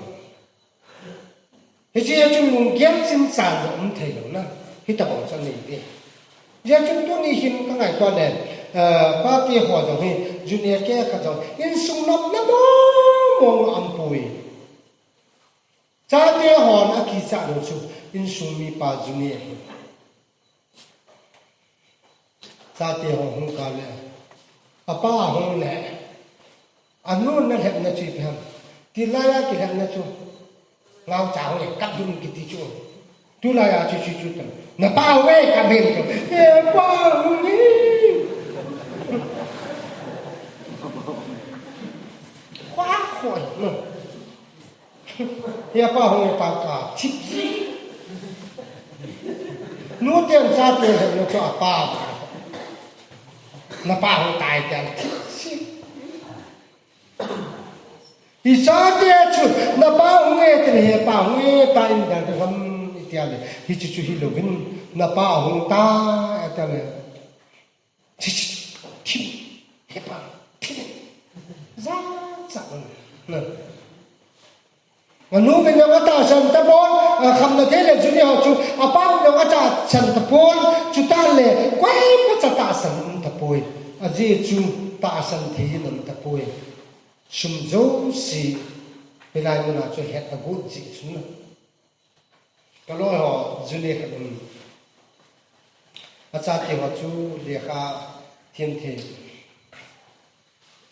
Hiche a chun lunggel chimchan jong um thei lou na, hitobang chu anei uve. Hijeh chun tuni hin ka ngaito le, eh, pate ho jong hi, ju neh keh khat jong, insung nopna mong mong aumpoi. Chate hon akichat lou chu, insung mipa ju neh ahi. Chate ho hung kah le, apa ahung le, anu na lhepna chu ipi ham. Tilai a kilhepna chu, ngaocha hung le, kap hung kiti chu. Tulai a chu chu chu tam. Napa ahung e, kap hung chu. E, pa ahung e. Khua khoi, no. Hepa hung e, pa ka thip si. Nu ten chate hung le chu apa. Napa hung tai ten thip si. Ichate chu napa hung e tin hepa hung e ta in dal dal ham iti le. Hiche chu hilouvin napa hung tai ati le. Chi, chi, thim, hepa, thim. Jachat. Na. Anu uvin jong atahsan tapon, akhamna thei le ju neh ho chu, apa uvin jong atahsan tapon, chuteng le, koimacha tahsan um tapoi. Ajeh chu tahsan thei in um tapoi. Sum jouse, hilai muna chu het agot jeh chun na. Ka loi ho, ju neh khat um. Achate ho chu lekha them thei.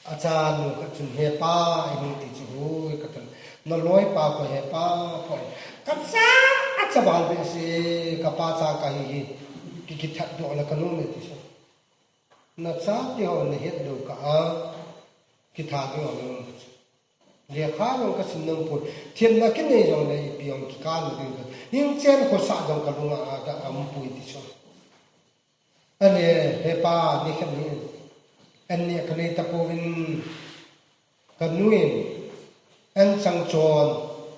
Achanu khat chun, "Hepa," eihung ti chu, "Hoi," kati. "Na loipa koi hepa koi." Kacha, acha bal behseh, kapa cha kahi hi, ki, kithat doh le kanu me ti chu. Nachate ho nahet lou kah a, kithat ding ho naum chu. Lekha jong kasim nom poi. Themna kinei jongle ipi jong kikah na ding ka. Hing chen khosah jong kalunga a, a, aumpoi ti chu. Ahile, hepa, nikhat hi. An neh kanei tapouvin. Kanu in. An chang chon.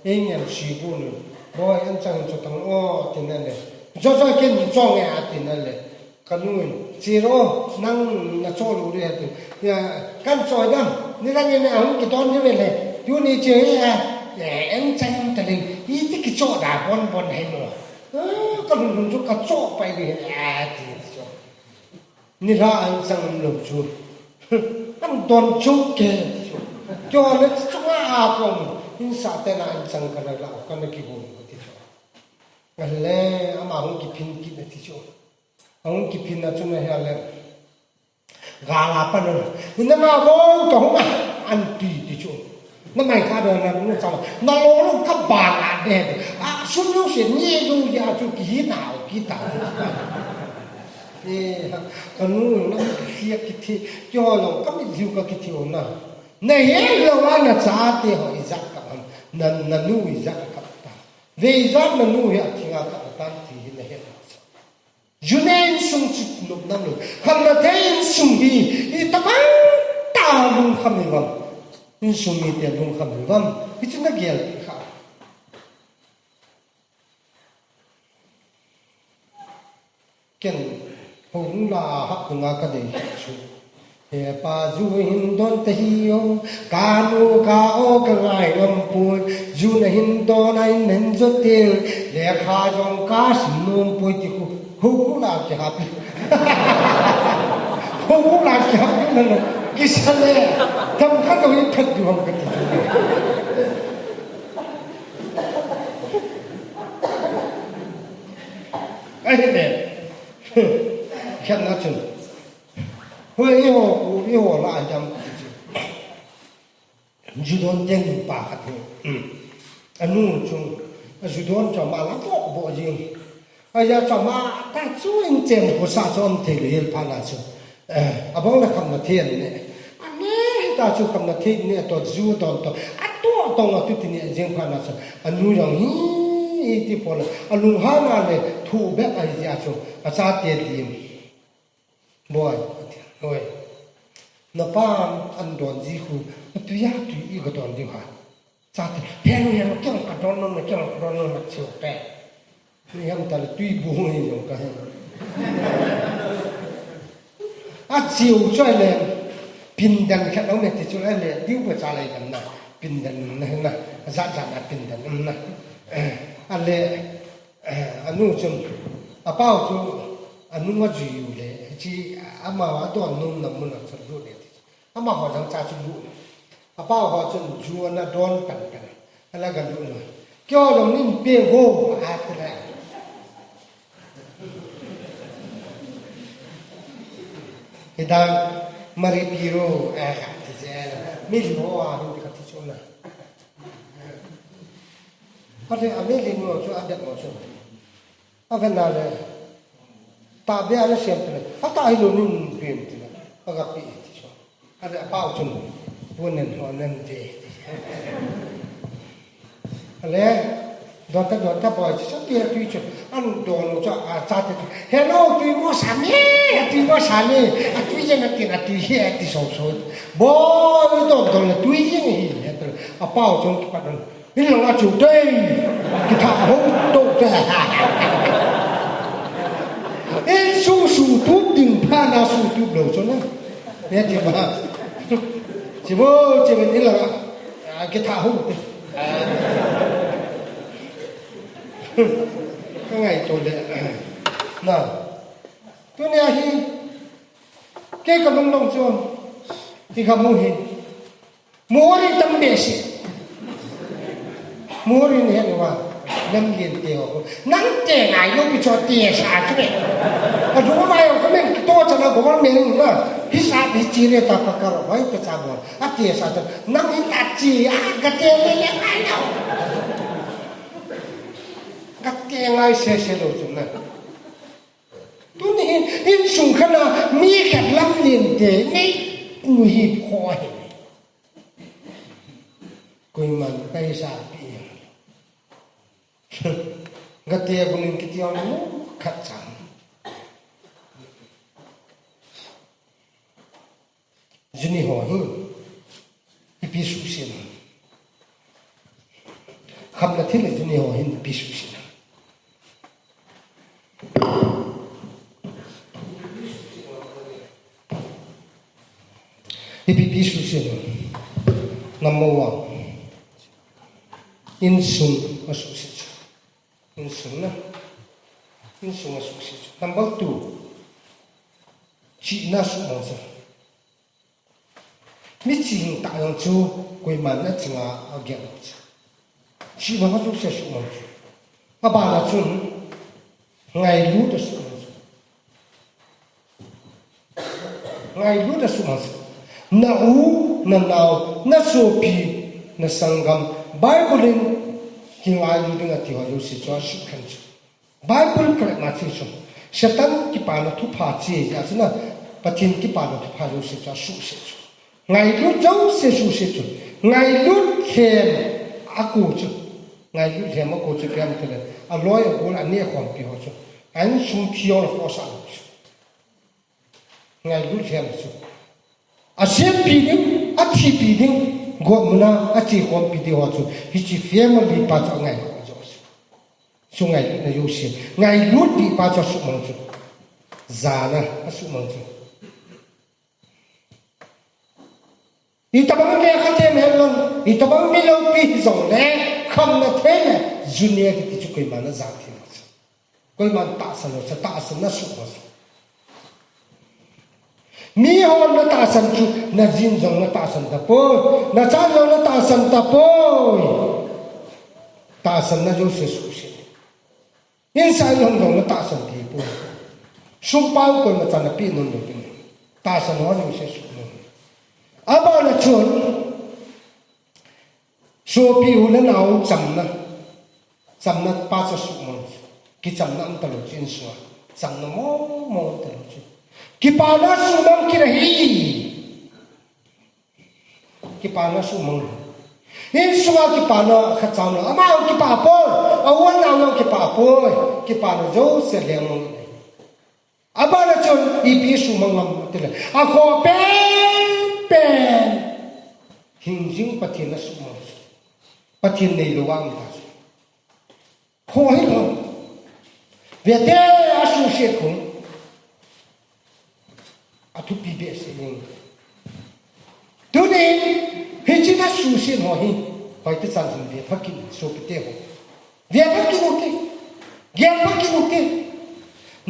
Ei ngen si bu nu. Boi, an chang chu tang o, tin ale. Jo jo ken chong e, tin ale. Kanu in, "Chiro, nang nacho lou ding ahi," ati. Ya, kan cho dam, nidang in ahung kidon ding ve le. Tuni che hi a, eh, an chang taleng, iti kicho da bon bon hai mo. Ah, kalung lung chu kacho pai ding ahi, ati cho. Nilhah an chang lou chu. Kan don chu ke cho. Cho le chu nga a kon. Insa te na an chang kana la, kana kihou ti cho. Ahile, ama hung kiphin kit ati cho. Ahung kiphin a chun ahile. Gal a pan a. Nanga bou kahung a. An ti ti chu. Namai kha do na nu cha. Nalo lo kabang a de. A sum lo se ni lo ya chu kihi nau kita. E, kanu na kithi kithi. Kihou lo kamit liu ka kithi u na. Nahet lou a nachate ho ijat kap ham. Na, nanu ijat kap ta. Vei ijat nanu hi atheng a kap tan ti hi nahet lou. Ju neh insung chu nop nam lou. Khamna thei insung hi, itobang tah a lungkham hiuvem. Insung mite lungkham hiuvem. Hichu nagel kha. Ken, houin la a hap nunga kadei chu. Hepa, ju hin don tahih o, kanu ka o kangai ngam pon, ju nahin don a in nahin jot teng, lekha jong kasim nom poi ti khu, houin la kihap. Houin la kihap na na, kisa le, themkhat houin Khat diu ham kati chu. Ahile. Khat na chun. Hoi, eiho, eiho lah a jam kati chu. Ju don teni pa khat hi. Hmm. Anu chu, aju don chu ama la boh boh jing. Aja chu ama ta chu in chen ko sa chu um thei le hel pha na chu. Eh, abang la kham na thei ne. Ane ta chu kham na thei ne to ju don to. A to tong a tu ti ne jing pha na chu. Anu jong hi ti pon. Alung ha na le thu bek ahi ja chu. Acha te lim. Boi, ati, hoi. Napa an don ji khu, atui a tui i ka don diu ha. Chate, henu henu, keng ka don nom, keng ka don nom, chiu pe. Ni ham ta le tui bu ni jong ka he. A chiu choi le, pindan khat om ti chu le, diu ka cha le kan na. Pindan na na, za za na pindan na. Eh, ale, Eh, anu chun, apau chu, anu ma jui u le, chi, ama wa don nom na mun na chun lu le. Ama ho jang cha chu lu. Apau ho chun, ju ana don pan pan. Ala ga lu na. Kyo jong nin pe go, a te la. Hidang, mari piro, a ka, ti je, mi lo a, hu ka ti chu na. Ate, a mi li no chu, a det no chu. A ven na le, ta be a le siam te le, a ta hi lo nin pim te le, a ga pi ti so. A le a pau chun, bu nen ho nen te. A le, don ta don ta boi, so ti a tui chu, an don chu, a cha te chu. Hello, tui mo sa mi, a tui mo sa mi, a tui yen a tin, a tui he, a ti so so. Boi, don don le tui yen hi, a pau chun ki pa don. In lang a chu tei, kitha ho to te. In su su tu ding pha na su tu lo so na. Ne ti ba. Chi bo, chi bo in lang a, kitha ho te. Ka ngai to le. Na. Tunia hi, kei ka lung long chu, ti ka mu hi. Muhuri tam behseh. Muhuri ni hen wa. Nam lien te ho. Nang te ngai lo pi cho te sa chu le. A du ma yo ka men to cha na go ma men na. Hi sa hi chi le ta pa ka ro. Wai ta cha bo. A te sa cha. Nang hi ta chi a ka te le le ngai lo. Ka te ngai se se lo chu na. Tuni hin, insung khat a mi khat lam lien te nei, nu hi kho hi. Koiman paisa pi. Gate gunin kiti ang nu khat chang. Juni ho hin ipi suhset na. Khamna thil le juni ho hin ipi suhset na. Ipi pi suhset na. Number one. Insung a suhset chu. Insung na. Insung a suhset chu. Number two. Chihna suhmang chu. Mi chihing tah jong chu koiman a chinga a gel chu. Chihna ho chu se suhmang chu. Abana chun ngailut a suhmang chu. Ngailut a suhmang chu. Na u, na nao, na sopi, na sanggam, Bible in kingailu ding ati ho jouse chu a suhkhen chu. Bible khat ma chi chu. Satan kipana thupha chi ja chu na. Pathen kipana thupha jouse chu a suhset chu. Ngailut jouse suhset chu. Ngailut lhem a ko chu. Ngailut lhem a ko chu kiam te le. A loi a gol a ne khompi ho chu. An sung thiol ho sa lo chu. Ngailut lhem chu. A siampi ding, a thipi ding, gotmuna a che khompi ding ho chu, hiche family pa chu a ngailut a jo chu. Chu ngailutna jouse, ngailut pi pa chu a suhmang chu. Jana a suhmang chu. Itobang lekha them hen lang, itobang mi loupi hijong le, khamna thei le, juni kiti chu koiman a ja thei lou chu. Koiman tahsan lou chu, tahsan na suh lou chu. Mihon natahsan chu, najin jong natahsan tapoi, nachan jong natahsan tapoi. Tahsanna jouse suhset. Insung hon jong natahsan thei poi. Sum pai koima chan napeh nom lou ding. Tahsan ho jouse suhset. Abana chun, sopi u le nao chamna. Chamna pa chu suhmang. Kichamna um talou chu insunga. Chamna mong mong um talou chu. Kipana suhmang kit ahi. Kipana suhmang. Insunga kipana khat chamna. Ama ang kipah poi. A u anao ang kipah poi. Kipana jouse lengmang. Abana chun ipi suhmang ham tile, akhoh penpen hingjing Pathen asuhmang. Pathen neilou vang ta chu. Khoh hilou. Vete asuhset khu. Athupi behseh jeng. Tunin, hiche nasuhset ho hi, hoitah chan hin vepha kit in, sopite ho. Vepha kit ute. Gelpha kit ute.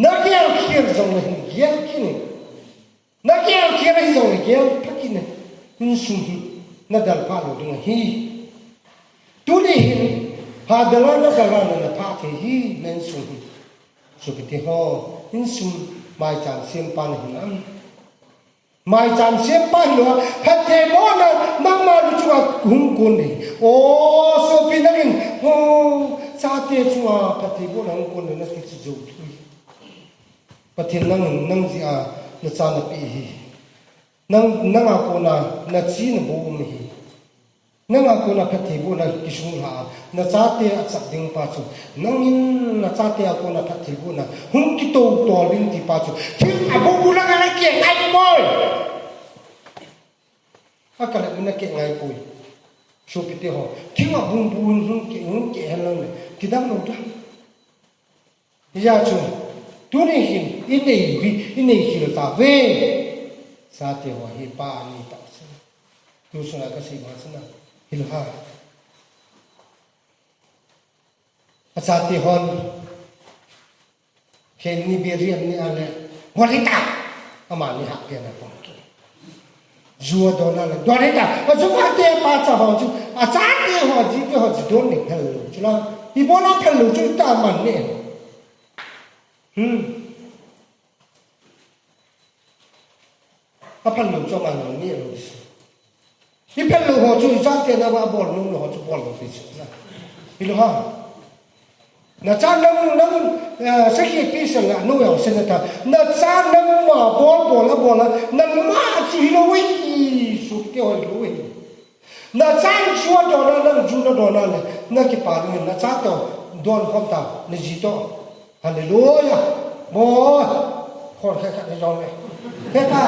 Nagel khel jongle hin, gel kit in. Nagel khel ahi jongle, gelpha kit in. Insung hi, nadalpha lou ding ahi. Tuni hin, hadal a nadal a naphah thei hi, na insung hi. Sopite ho, insung maicham sempa nahi nam. Maicham sempa hilou a, phattheibohna nangma lu chunga hung kon ding. O, sopi nangin, o, chate chunga phattheibohna hung kon ding nati chu jou thui. Pathen nangin, nang jeh a, nacha napeh hi. Nang, nanga kona, nachi nabou um hi. Nanga kona phattheibohna kisung lha a, nachate achap ding pa chu, nangin nachate a kona phattheibohna hung kitou tol ding ti pa chu, thil abulbul a kana keh ngai poi. Akah le nakeh ngai poi. Sopite ho, thil abulbul hung keh, hung keh hen lang le, kidang lou dam. Hijeh chun, tuni hin, inei, inei khel tauve. Chate ho hi pa ani tah chu. Tusunga kasei ma chu na, hilha. Achate hon, kheini biri an neh a le, bol hita. Amani hahpen a pom kit. Ju adon a le, don hita. Achu pate pa cha ho chu, achate ho, jite ho chu don ding phal lou chu la. Ibola phal lou chu ta man ne. Hmm. Aphal lou chu aman ne lou. Iphal lou ho chu, ichate nava bol nom lou ho chu bol lou pi chu na. Hilou ham. Nacha nang, nang, eh, sakhi pi sanga nu yau sena ta. Nacha nangma bol, bol a, bol a, nangma chu hilou ve, sopite ho hilou ve. Nacha chu adon a, nang chu nadon a le, nakipa ding, nacha toh, don khom ta, naji toh. Hallelujah. Boi. Khon khat khat ni jong le. He ta.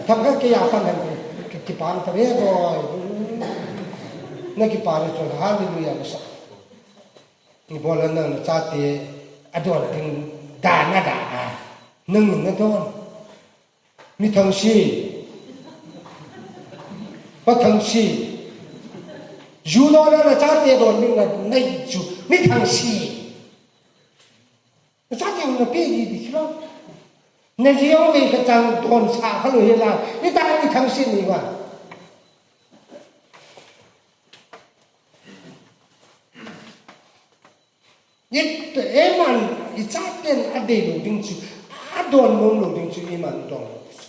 Themkhat kei a pan hen. Ki, kipan ta ve boi. Nakipa ni chu hallelujah nasa. Ibola nang nachate adon ding dan a dan a. Nangin nadon. Mi thangse. Pa thangse. Ju don a nachate don ding nanei chu. Mi thangse. Nachate hung napeh didi chu la. Naji jong vei khat chang don sa kha lou hi la. Itah mi thangse ni va. It, eiman, ichaten adei lou ding chu, adon nom lou ding chu, eiman dong lou chu.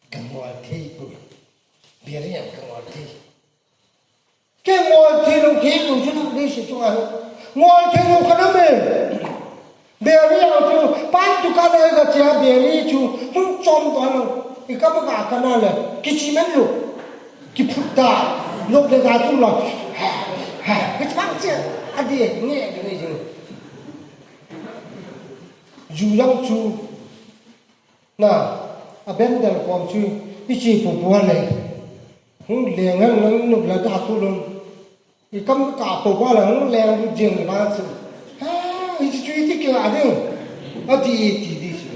Ka ngol thei poi. Biri a ka ngol thei. Ka ngol thei lou, thei lou chu na dei se chu a. Ngol thei lou ka na me. Biri a chu, pan dukan a ka chia biri chu, hung chom to lou. I ka ba ka na le, kichi men lou. Kiphut ta, lou le ka chu lou. Ka chang che, adei, nge, nge, nge. Ju jang chu, na, a bendel kom chu, i chi pu pu le. Hung le ngan ngan nuk la da tu lou. I kam ka po pa la hung leng jeng ba chu. Ha, i chu i ti kila ding. Ati i ti di chu.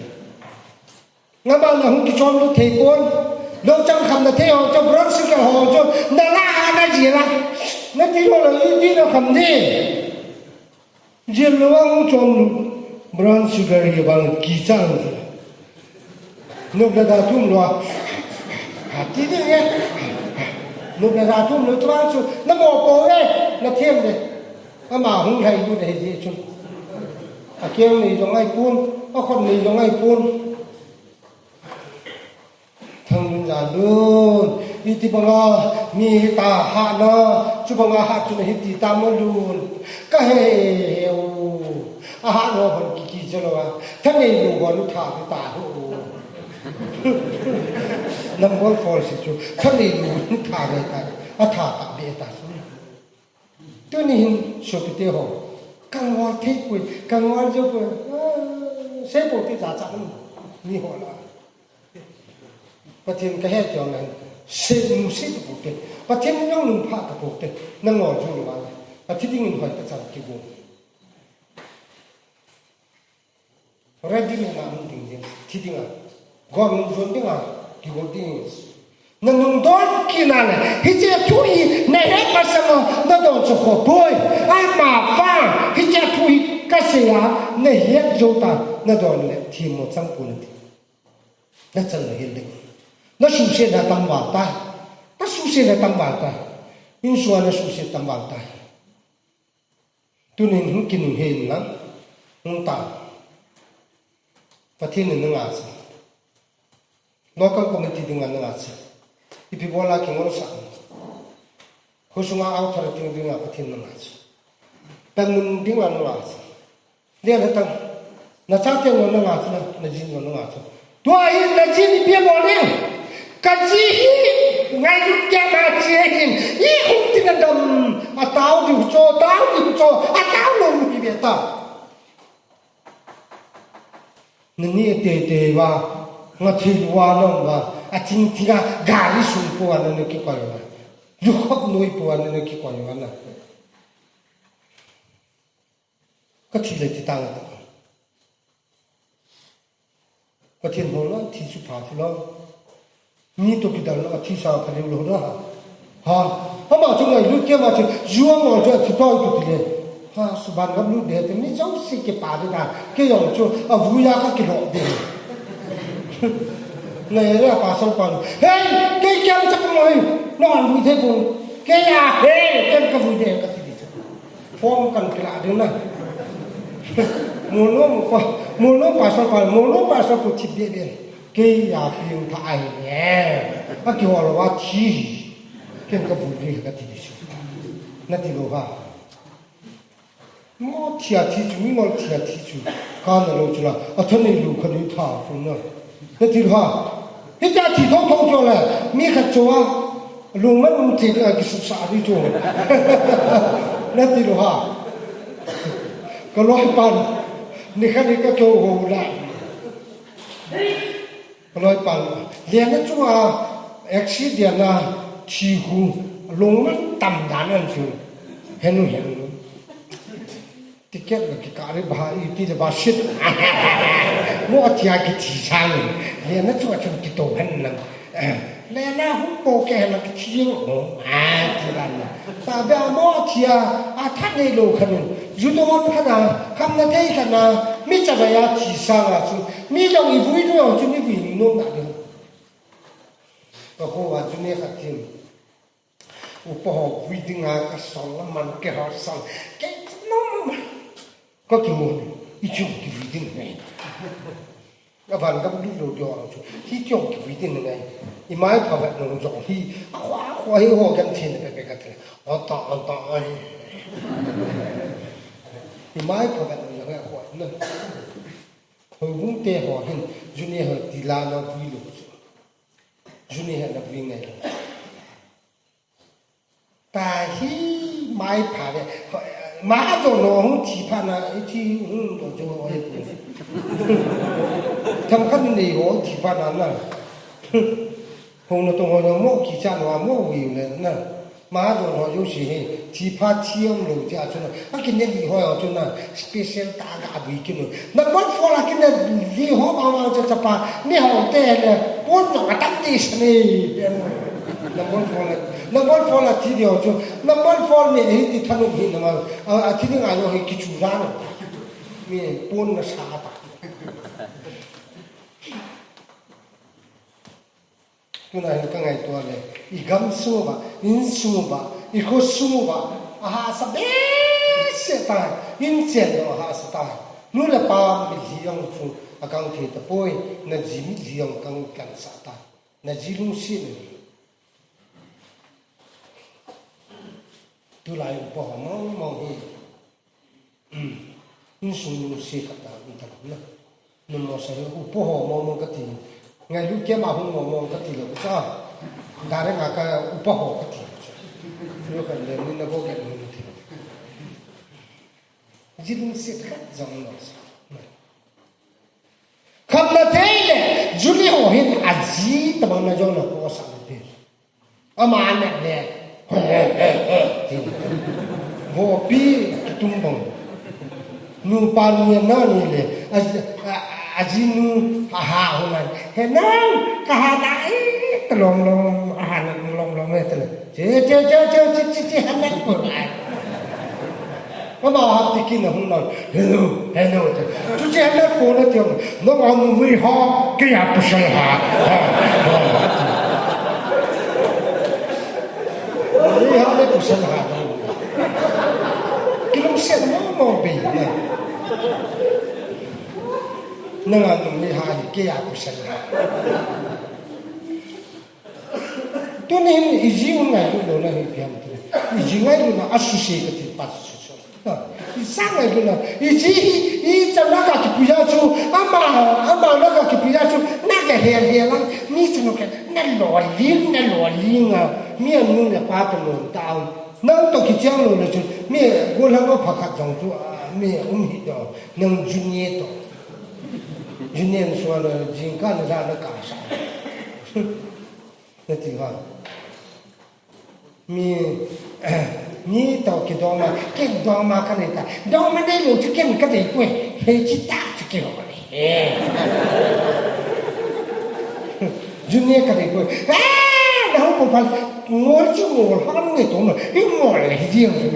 Nga ba na hung kichom lou thei pon. Lou chang kham na thei ho chu bron si ka ho chu. Na la na ji la. Na ti lou la i ti na kham di. Jil lou a hung chom lou. Brown sugar hi bang kicha ang ti. Nop le da thum lou a. Ti ding e. Nop le da thum lou chuan chu na mo po le na thiam le. Ama hung lhai lut ahi ti chu. A keng nei jong ai pun, a khut nei jong ai pun. Thang lun jan lun, iti banga mi hita hahna, chu banga hat chu na hiti tam lun. Ka he he u. A hahna hon kiki che lou a. Thanei lou hon tha ta hu. Number four si chu. Thanei lou tha ve ta. A tha ta be ta su. Tuni hin sopite ho. Ka ngol thei pui, ka ngol jo pui. Ah, sei po ti cha cha mi ho la. Pathian ka he tiang le, se nu se ka pute. Pathian nang nun pha ka pute. Na ngol ju lu wa. A thi ding in hoi ka chang ki bu. Ready me na nun ding ding. Thi ding a. Go nun jon ding a. Ki go ding. Na nung don ki na le. Hi che thu hi na he pa sa mo. Na don cho kho poi. Ai ma fa. Hi che thu hi ka se ya. Na he jo ta. Na don le. Thi mo chang pu na ti. Na chal na hil ding. Na suse na tam val ta. Na suse na tam val ta. Insua na suse tam val ta. Tunin hung kinung hin lang. Hung ta. Pathian in na nga sa. Local committee ding a na nga sa. Ipi bola ki ngol sa. Husunga authority ding a Pathian na nga sa. Tanun ding a na nga sa. Len hatang. Na chate ngol na nga chu na, na jin ngol na nga chu. Tua hi na jin ipi bol ding. Ka ji hi ngailut kei ma chi hin. I hung tin a dam. A tau diu cho, tau diu cho, a tau lo mu hi ve ta. Na ni te te va, nga thil va nom va, a ching ching a gari sung po na na ki koi va. Lu khop noi po na na ki koi va na. Ka thi le thi tang ta. Pathian ho lo, thi chu pha chu lo. Mi to kidal lo, thi sa pha lo lo da. Ha, ama chu ngailut kei ma chu, ju a ngol chu thi to tu ti le. Ha, suban ngam lu de te mi chau si ke pa de da. Ke yong chu, a vu ya ka ki lo de. Ngai le pa sang pa. Hey, ke kyang chak mo hey. No, lu de ko. Ke ya, hey, ke ka vu de ka ti di chu. Form kan kila ding na. Mulno pa, mulno pastor pa, mulno pastor pu thip de de. Kei a pieng tha ai ne. A ki hol wa thi. Ken ka bu de ka ti di chu. Na ti lo ha. Mo thia thi chu, mi ngol thia thi chu. Ka na lo chu la. A thanei lo kha ni tha fu na. Na ti lo ha. Hi ta thi thong thong chu le. Mi kha chu a. Lungman um thei ding a kisuksa ding chu. Na ti lo ha. Ka loi pan. Ni kha ni ka keu ho la. Ka loi pan. Lian na chunga accident a thi hu. Lungman tam dan an chu. Henu henu. Ticket ka kikah ri ba, i ti le ba sit. Mo a thia kithi sang. Lian na chu a chun kito hen lang. Eh, le na hung po ke hen lang kithi jing. Oh, ah, ti dan na. Ta be a mo a thia, a tha nei lo khan. Ju to pha na, kham na thei khan na, mi cha ba ya thi sang a chu. Mi jong i vui lo chu mi vui ni nom na de. Ka ho a chu ne kha thim. Upa ho vui ding a ka sol la man ke ho sol. Ke nom. Ka ki mo. I chu ki vui ding ne. Ka van gam du lo dio chu. Hi chu ki vui ding ne. I mai pha vet no jong hi. A khwa khwa hi ho gam chen pe pe ka te. O ta o ta ai. I mai pha vet no jong a khwa na. Ho bung te ho hin. Ju ne ho ti la no vui lo chu. Ju ne ho na vui ngai lo. Ta hi mai pha ve. Ma jo no hung thi pha na, i thi hung no jo o e pu. Tham khan nei ho thi pha na na. Hung no tong ho no mo ki cha no mo wi le na. Ma jo no jo si he. Thi pha thi om lo cha chu na. A ki ne li ho yo chu na. Special ta ga bui ki no. Number four la ki ne li ho ma ma cha cha pa. Ni ho te le. Pon no ka tam ni sa ni. Number four la, number four la thi dio chu, number four ni hi ti thanop hi na ma, a, a thi ding a lo hi kichu ra no. Mi pon na sa ta. Tuna hin ka ngaito le, i gam sung uva, insung uva, i kho sung uva, ahahsa behseh tai, inchen jong ahahsa tai. Nu le pa mitlhi jong chu akang thei tapoi, na ji mitlhi jong kang kansah tai. Na ji lungset in. Tulai upa ho mong mong hi. Insung lungset khat ta, um ta na. Numei sa hi upa ho mong mong kati. Ngailut kei ma hung mong mong kati lou cha. Direct a ka upa ho kati. Yo kan le ni na bo kan ni ti. Ji lungset khat jong lou sa. Khamna thei le, Julie ho hin aji tabang na jong na ko sa na pe. Ama ne ne. Vopi kitum bang. Nu pa ni na ni le. A, a, aji nu ha ha ho na. He na, ka ha na e, ta long long, a ha na long long e ta le. Che, che, che, che, che, che, che, ha na ko ai. Ama ha ti kin na hung na. Hello, hello. Chu che ha na ko na ti. No, a nu mi ha, ke ya pu sa ha. Ha, ha, ha. Ni ha le pu sa ha. Kilungset mong mong be na. Nang a nu mi ha hi ke ya pu sa ha. Tunin i ji u ngailut louna hi ipi ham tile. I ji ngailut na asuse kati pa su su. Ha, i sa ngailut na. I ji hi, i chan na ka kipuiya chu, ama, ama na ka kipuiya chu, na ka hel hel lang, mi chan na ka, na lo ling, na lo ling a, mi a nu le pa to lo ta. Nang to kicheng lou le chu, mi gollhang a pha khat jong chu, a, mi um hi do, nang Junior to. Junior suan, jingkah na da na ka sa. Na ti va. Mi, mi to kidong ma, kidong ma ka nei ta. Dong ma nei lou chu ken ka nei poi. Hei chi ta chu ki ho le. He. Junior ka nei poi. Eh, na hu ko pal. Ngol chu ngol, ha ngol to ma. I ngol le hi jing chu.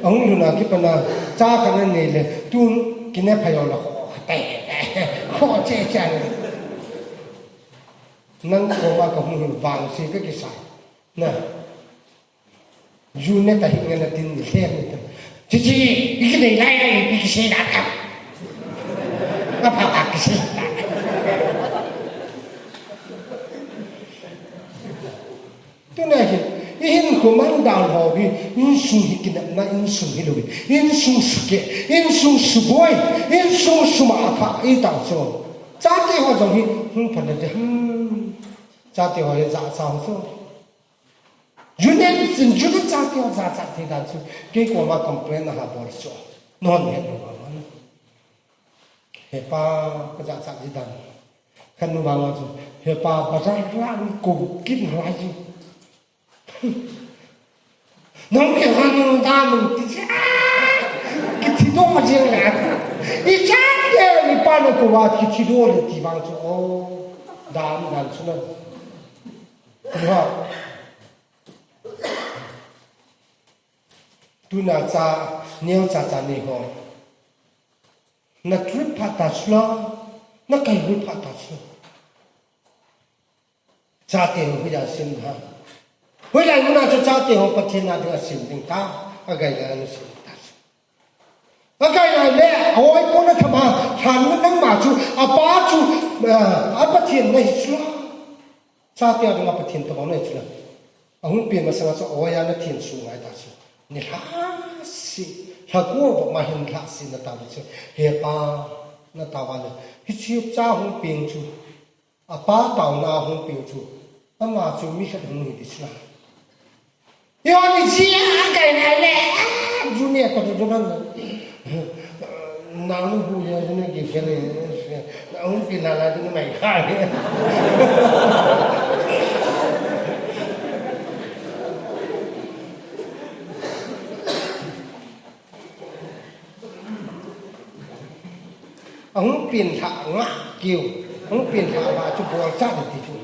Ahung lhun a kipat na, cha ka na nei le, tun kine pha yo la ho. Te. Ho che che. Nang koma ka hung hin vangse ka kisa. Na. Ju ne ta hin ngan na tin ni se ni ta. Chi chi, i ki dei lai lai, i ki se na ka. Ka pha ka ki se na. Tuna hi, i hin ko man dan ho hi, insung hi kinepna, insung hi lou hi. Insung suke, insung suboi, insung suma apha, i tang so. Chate ho jong hi, hung phan de, hmm. Chate ho hi ja sa ho so. Junen sin, junen chate ho ja sa ti dan so. Kei koma complain na ha bol so. Non he no man. He pa, ka ja sa ti dan. Khat nu vang chu, he pa, bazar lang ko kin lai chu. Nang ke han nu da nu ti cha. Kithi do ma jeng la. I cha ke ni pa no ko wa kithi do le ti vang chu. Oh. Dan dan chu na. Wa. Tuna cha, neo cha cha ni ho. Na trip pha ta chula, na kai hu pha ta chula. Chate ho hoiya sim ha. Hoilai muna chu chate ho Pathen a dinga sim ding ta, agai lai a na sim ta chu. Agai lai le, ahoi pon a thama, than na nang ma chu, apa chu, ah, a Pathen na hi chula. Chate a dinga Pathen tabang na hi chula. Ahung pen masanga chu, ahoiya na thensu ngai ta chu. Ni lhase, lhako va ma hin lhase na ta chu. He pa, na ta va le. Hiche cha hung pen chu. Apa taona hung pen chu. Ama chu mi khat hung hi ti chu na. Yo ni ji a kai nai le. Ju ne ka ju nan. Nang nu bu ya ni ki ke le. Na hung pen la la ni mai khai. Ahung pen lha nga kiu. Ahung pen lha ba chu bol cha ti chu.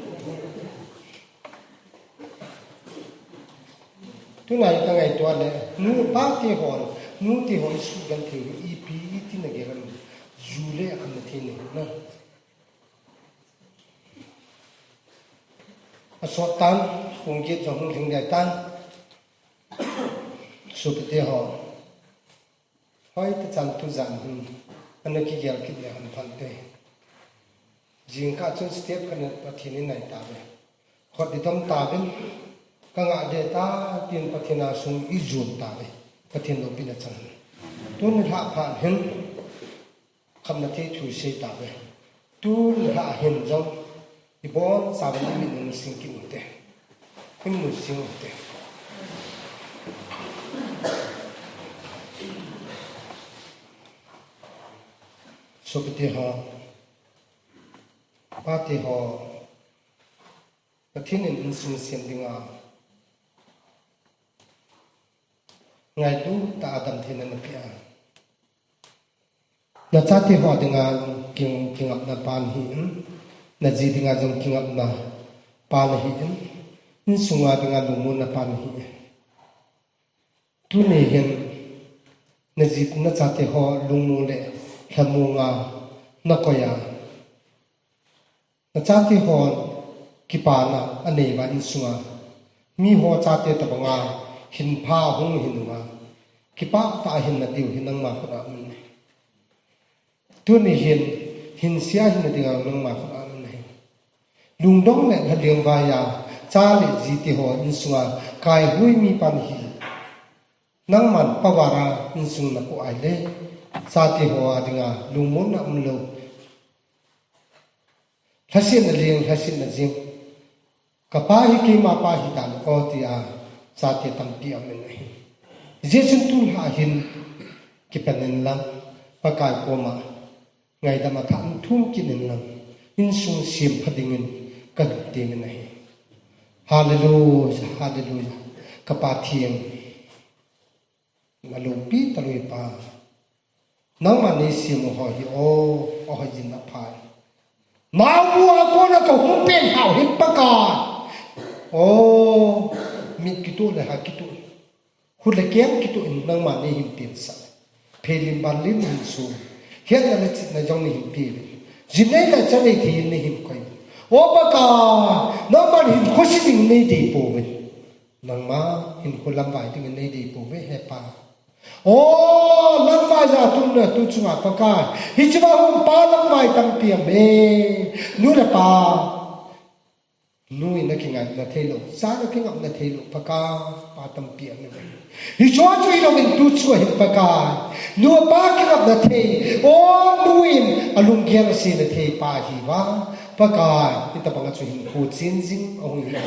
Tuna hi ka ngaito le, nu pa te ho, nu te ho i sugenthei, ipi, Akham na thei ni na. Asot tan, pung get jong hung lhing dai tan. Sopite ho. Hoitah chan tujan hin ana kigel kit le hon phante. Jingkah chun step khat in Pathen in nai tauve. Khut i dom tauvin, ka ngah ding ahi, tin Pathen a sung i jon tauve. Pathen loupina chang. Tuni lha phat hin, khamna thei thu sei tauve. Tuni lha hin jong, i bonchauvin i mit in sing kit ute. I mun sing ute. Sopite ho, pate ho, Pathen in insung sem dinga ngailutah a damtheina napeh a, nachate ho dinga king-, kingapna pa nahi in, naji dinga jong kingapna pa nahi in, insunga dinga lungmonna pa nahi in. Tuni hin naji nachate ho lungmong le lhamong a nakoi a, nachate hon kipana anei uva insunga, miho chate tobanga hinpha hung hin uva, kipah tah a hinna diu hi nangma khut a um in ahi. Tuni hin, hinsea hinna dinga nangma khut a um in ahi. Lungdong le lhaleng vai a, cha le jite ho insunga kaihui mipa nahi. Nangman pavara insung napoh ahile, chate ho a dinga lungmonna umlou. Lhasetna leng, lhasetna jing. Kapa hi keima pa hitan o tia chate tampi aum in ahi. Hijeh chun tulha hin kipan in lang, Pakai koma ngaidam a tha in thum kit in lang, insung sempha dingin kalung temin ahi. Hallelujah, hallelujah. Ka Pathen, naloupi talou Pa. Nangman neisem u ho hi o, ahoi jin aphai. Naobu a kona kahung pen hou hi Pakai. O, mit kitoh le ha kitoh. Khut le keng kitoh in nangman neihin pensah. Phelim banlim hin su. Hetna le chitna jong neihin pe uvin. Jinei le chanei thei in neihin koi uvin. O Pakai, nangman hinkho se ding neidei pouvin. Nangma hinkho lamvai ding in neidei pouve, he Pa. O, lamvai ja tumna tu chunga Pakai. Hichea hung pa lamvai tampi aume. Nu le pa. Nu in akingapna theilou, cha in akingapna theilou, Pakai, pa tampi aume. Hichea chu hilouvin tu chunga hin Pakai. Nu pa kingapna thei. O, nu in alunggel asena thei pa ahi uva. Pakai, hitabanga chu hinkho chen jing ahung hi a.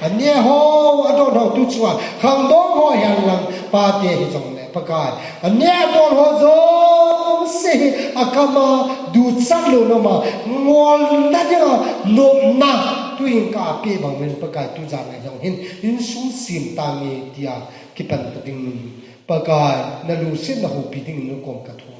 Aneh ho, adon ho tu chunga, khangdong ho hihen lang, pate hijongle, Pakai. Aneh adon ho jouse hi, akam a, duchat lou nom a, ngolna dinga, nopna, tuhin kapeh bang uvin Pakai, tujan a jong hin, insung sem tange tia, kipan ta ding in, Pakai, nalungsetna houpi dingin nakom kathum.